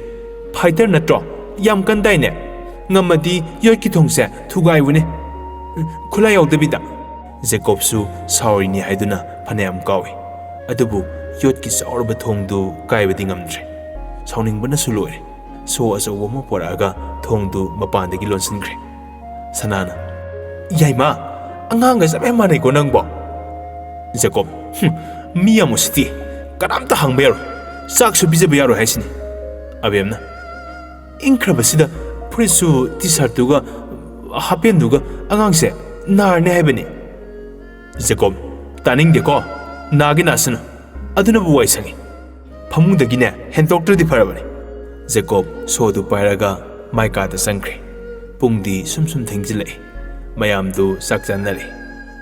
"ꯐꯥꯏꯇꯔ ꯅꯠꯇ꯭ꯔꯣ? ꯌꯥꯝ ꯀꯟꯗꯥꯏꯅꯦ? ꯉꯝꯃꯗꯤ ꯌꯣꯠꯀꯤ ꯊꯣꯡꯁꯦ ꯊꯨꯒꯥꯏꯕꯅꯦ, ꯈꯨꯠꯂꯥꯏ ꯌꯥꯎꯗꯕꯤꯗ꯫" ꯖꯦꯀꯣꯕꯁꯨ ꯁꯥꯎꯔꯤꯅꯤ ꯍꯥꯏꯗꯨꯅ ꯐꯅꯌꯥꯝ ꯀꯥꯎꯏ, ꯑꯗꯨꯕꯨ ꯌꯣꯠꯀꯤ ꯆꯥꯎꯔꯕ ꯊꯣꯡꯗꯨ ꯀꯥꯏꯕꯗꯤ ꯉꯝꯗ꯭ꯔꯦ꯫ ꯁꯥꯎꯅꯤꯡꯕꯅꯁꯨ ꯂꯣꯏꯔꯦ꯫ ꯁꯣ ꯑꯆꯧꯕ ꯑꯃ ꯄꯣꯔꯛꯑꯒ ꯊꯣꯡꯗꯨ ꯃꯄꯥꯟꯗꯒꯤ ꯂꯣꯟꯁꯤꯟꯈ꯭ꯔꯦ꯫ ꯁꯅꯥꯅ, "ꯌꯥꯏꯃ, ꯑꯉꯥꯡꯒ ꯆꯞ ꯍꯦꯛ ꯃꯥꯟꯅꯩꯀꯣ ꯅꯪꯕꯣ?" ꯖꯦꯀꯣꯕ, "ꯍꯨꯝ, ꯃꯤ ꯌꯥꯝ ꯎꯁꯤꯠꯇꯦ꯫ ꯀꯅꯥꯝꯇ ꯍꯥꯡꯕ ꯌꯥꯔꯣꯏ꯫ ꯆꯥꯛꯁꯨ ꯄꯤꯖꯕ ꯌꯥꯔꯣꯏ ꯍꯥꯏꯁꯤꯅꯤ꯫" ꯑꯕꯦꯝꯅ, "ꯏꯪꯈ꯭ꯔꯕꯁꯤꯗ ꯐꯨꯔꯤꯠꯁꯨ ꯇꯤ ꯁꯥꯔꯠꯇꯨꯒ ꯍꯥꯄꯦꯟꯗꯨꯒ ꯑꯉꯥꯡꯁꯦ ꯅꯥꯔꯅꯤ ꯍꯥꯏꯕꯅꯤ꯫" ꯖꯦꯀꯣꯕ, "ꯇꯥꯅꯤꯡꯗꯦꯀꯣ, ꯅꯥꯒꯦ ꯅꯥꯁꯅꯨ꯫ ꯑꯗꯨꯅꯕꯨ ꯋꯥꯏ ꯁꯪꯉꯤ꯫ ꯐꯃꯨꯡꯗꯒꯤꯅꯦ ꯍꯦꯟꯇꯣꯛꯇ꯭ꯔꯗꯤ ꯐꯔꯕꯅꯤ꯫" ꯖꯦꯀꯣꯕ ꯁꯣꯗꯨ ꯄꯥꯏꯔꯒ ꯃꯥꯏ ꯀꯥꯗ ꯆꯪꯈ꯭ꯔꯦ꯫ ꯄꯨꯡꯗꯤ ꯁꯨꯝ ꯁꯨꯝ ꯊꯦꯡꯖꯤꯜꯂꯛꯏ꯫ ꯃꯌꯥꯝꯗꯨ ꯆꯥꯛ ꯆꯥꯅꯔꯦ꯫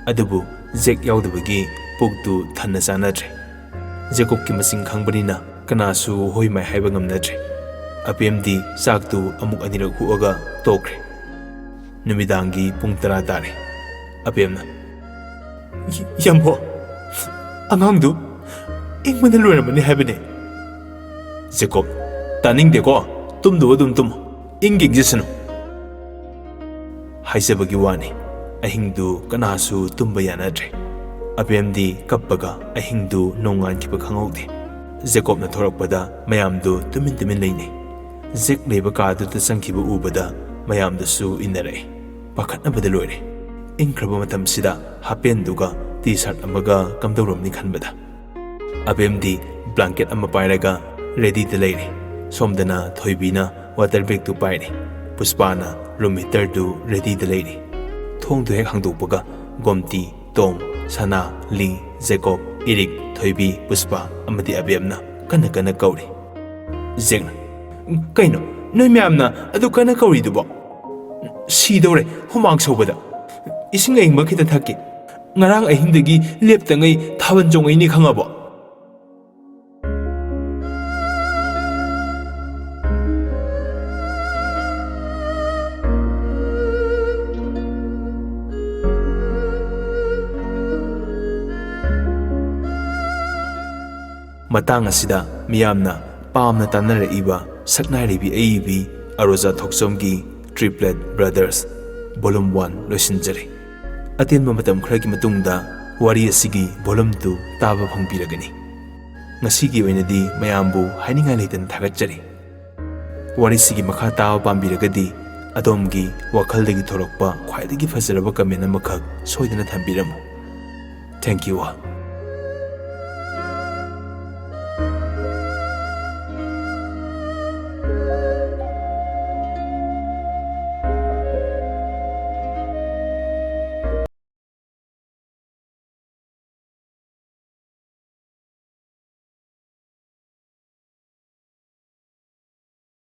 ꯑꯗꯨꯕꯨ ꯖꯦꯛ ꯌꯥꯎꯗꯕꯒꯤ ꯄꯨꯛꯇꯨ ꯊꯟꯅ ꯆꯥꯅꯗ꯭ꯔꯦ꯫ ꯖꯦꯀꯣꯕꯀꯤ ꯃꯁꯤꯡ ꯈꯪꯕꯅꯤꯅ ꯀꯅꯥꯁꯨ ꯍꯣꯏ ꯃꯥꯏ ꯍꯥꯏꯕ ꯉꯝꯅꯗ꯭ꯔꯦ꯫ ꯑꯕꯦꯝꯗꯤ ꯆꯥꯛꯇꯨ ꯑꯃꯨꯛ ꯑꯅꯤꯔꯛ ꯍꯨꯛꯑꯒ ꯇꯣꯛꯈ꯭ꯔꯦ꯫ ꯅꯨꯃꯤꯗꯥꯡꯒꯤ ꯄꯨꯡ ꯇꯔꯥ ꯇꯥꯔꯦ꯫ ꯑꯕꯦꯝꯅ, "ꯌꯥꯝꯕꯣ, ꯑꯉꯥꯡꯗꯨ ꯏꯪꯕꯅ ꯂꯣꯏꯔꯝꯃꯅꯤ ꯍꯥꯏꯕꯅꯦ꯫" ꯖꯦꯀꯣꯕ, "ꯇꯥꯅꯤꯡꯗꯦꯀꯣ, ꯇꯨꯝꯗꯨꯕ ꯑꯗꯨꯝ ꯇꯨꯝꯃꯨ, ꯏꯪꯒꯦ ꯏꯪꯖꯁꯅꯨ꯫" ꯍꯥꯏꯖꯕꯒꯤ ꯋꯥꯅꯤ, ꯑꯍꯤꯡꯗꯨ ꯀꯅꯥꯁꯨ ꯇꯨꯝꯕ ꯌꯥꯅꯗ꯭ꯔꯦ꯫ ꯑꯕꯦꯝꯗꯤ ꯀꯞꯄꯒ ꯑꯍꯤꯡꯗꯨ ꯅꯣꯡꯉꯥꯟꯈꯤꯕ ꯈꯪꯍꯧꯗꯦ꯫ ꯖꯦꯀꯣꯕꯅ ꯊꯣꯔꯛꯄꯗ ꯃꯌꯥꯝꯗꯨ ꯇꯨꯃꯤꯟ ꯇꯨꯃꯤꯟ ꯂꯩꯅꯩ꯫ ꯖꯦꯛ ꯂꯩꯕ ꯀꯥꯗꯨꯗ ꯆꯪꯈꯤꯕ ꯎꯕꯗ ꯃꯌꯥꯝꯗꯨꯁꯨ ꯏꯟꯅꯔꯛꯏ꯫ ꯄꯥꯈꯠꯅꯕꯗ ꯂꯣꯏꯔꯦ꯫ ꯏꯪꯈ꯭ꯔꯕ ꯃꯇꯝꯁꯤꯗ ꯍꯥꯄꯦꯟꯗꯨꯒ ꯇꯤ ꯁꯥꯔꯠ ꯑꯃꯒ ꯀꯝꯗꯧꯔꯝꯅꯤ ꯈꯟꯕꯗ꯫ ꯑꯕꯦꯝꯗꯤ ꯕ꯭ꯂꯥꯡꯀꯦꯠ ꯑꯃ ꯄꯥꯏꯔꯒ ꯔꯦꯗꯤꯗ ꯂꯩꯔꯦ꯫ ꯁꯣꯝꯗꯅ ꯊꯣꯏꯕꯤꯅ ꯋꯥꯇꯔ ꯕꯦꯒꯇꯨ ꯄꯥꯏꯔꯦ꯫ ꯄꯨꯁꯄꯥꯅ ꯔꯨꯝ ꯍꯤꯇꯔꯗꯨ ꯔꯦꯗꯤꯗ ꯂꯩꯔꯦ꯫ ꯊꯣꯡꯗꯨ ꯍꯦꯛ ꯍꯥꯡꯗꯣꯛꯄꯒ ꯒꯣꯝꯇꯤ, ꯇꯣꯝ, ꯁꯅꯥ, ꯂꯤ, ꯖꯦꯀꯣꯕ, ꯏꯔꯤꯛ, ꯊꯣꯏꯕꯤ, ꯄꯨꯁꯄꯥ ꯑꯃꯗꯤ ꯑꯕꯦꯝꯅ ꯀꯟꯅ ꯀꯟꯅ ꯀꯧꯔꯤ꯫ ꯖꯦꯛꯅ, "ꯀꯩꯅꯣ ꯅꯣꯏ ꯃꯌꯥꯝꯅ ꯑꯗꯨ ꯀꯟꯅ ꯀꯧꯔꯤꯗꯨꯕꯣ? ꯁꯤꯗꯧꯔꯦ ꯍꯨꯃꯥꯡ ꯁꯧꯕꯗ꯫ ꯏꯁꯤꯡ ꯑꯏꯪꯕ ꯈꯤꯇ ꯊꯛꯀꯦ꯫ ꯉꯔꯥꯡ ꯑꯍꯤꯡꯗꯒꯤ ꯂꯦꯞꯇꯉꯩ ꯊꯥꯕꯜ ꯆꯣꯡꯉꯛꯏꯅꯤ ꯈꯪꯉꯕꯣ?" ꯃꯇꯥꯡ ꯑꯁꯤꯗ ꯃꯤꯌꯥꯝꯅ ꯄꯥꯝꯅ ꯇꯥꯅꯔꯛꯏꯕ ꯁꯛꯅꯥꯏꯔꯩꯕꯤ ꯑꯏꯕꯤ ꯑꯔꯣꯖꯥ ꯊꯣꯛꯆꯣꯝꯒꯤ Triplet Brothers Volume One ꯂꯣꯏꯁꯤꯟꯖꯔꯦ꯫ ꯑꯇꯦꯟꯕ ꯃꯇꯝ ꯈꯔꯒꯤ ꯃꯇꯨꯡꯗ ꯋꯥꯔꯤ ꯑꯁꯤꯒꯤ Volume Two ꯇꯥꯕ ꯐꯪꯕꯤꯔꯒꯅꯤ꯫ ꯉꯁꯤꯒꯤ ꯑꯣꯏꯅꯗꯤ ꯃꯌꯥꯝꯕꯨ ꯍꯥꯏꯅꯤꯡꯉꯥꯏ ꯂꯩꯇꯅ ꯊꯥꯒꯠꯆꯔꯤ꯫ ꯋꯥꯔꯤꯁꯤꯒꯤ ꯃꯈꯥ ꯇꯥꯕ ꯄꯥꯝꯕꯤꯔꯒꯗꯤ ꯑꯗꯣꯝꯒꯤ ꯋꯥꯈꯜꯗꯒꯤ ꯊꯣꯔꯛꯄ ꯈ꯭ꯋꯥꯏꯗꯒꯤ ꯐꯖꯔꯕ comment ꯑꯃꯈꯛ ꯁꯣꯏꯗꯅ ꯊꯝꯕꯤꯔꯝꯃꯨ꯫ Thank you all꯫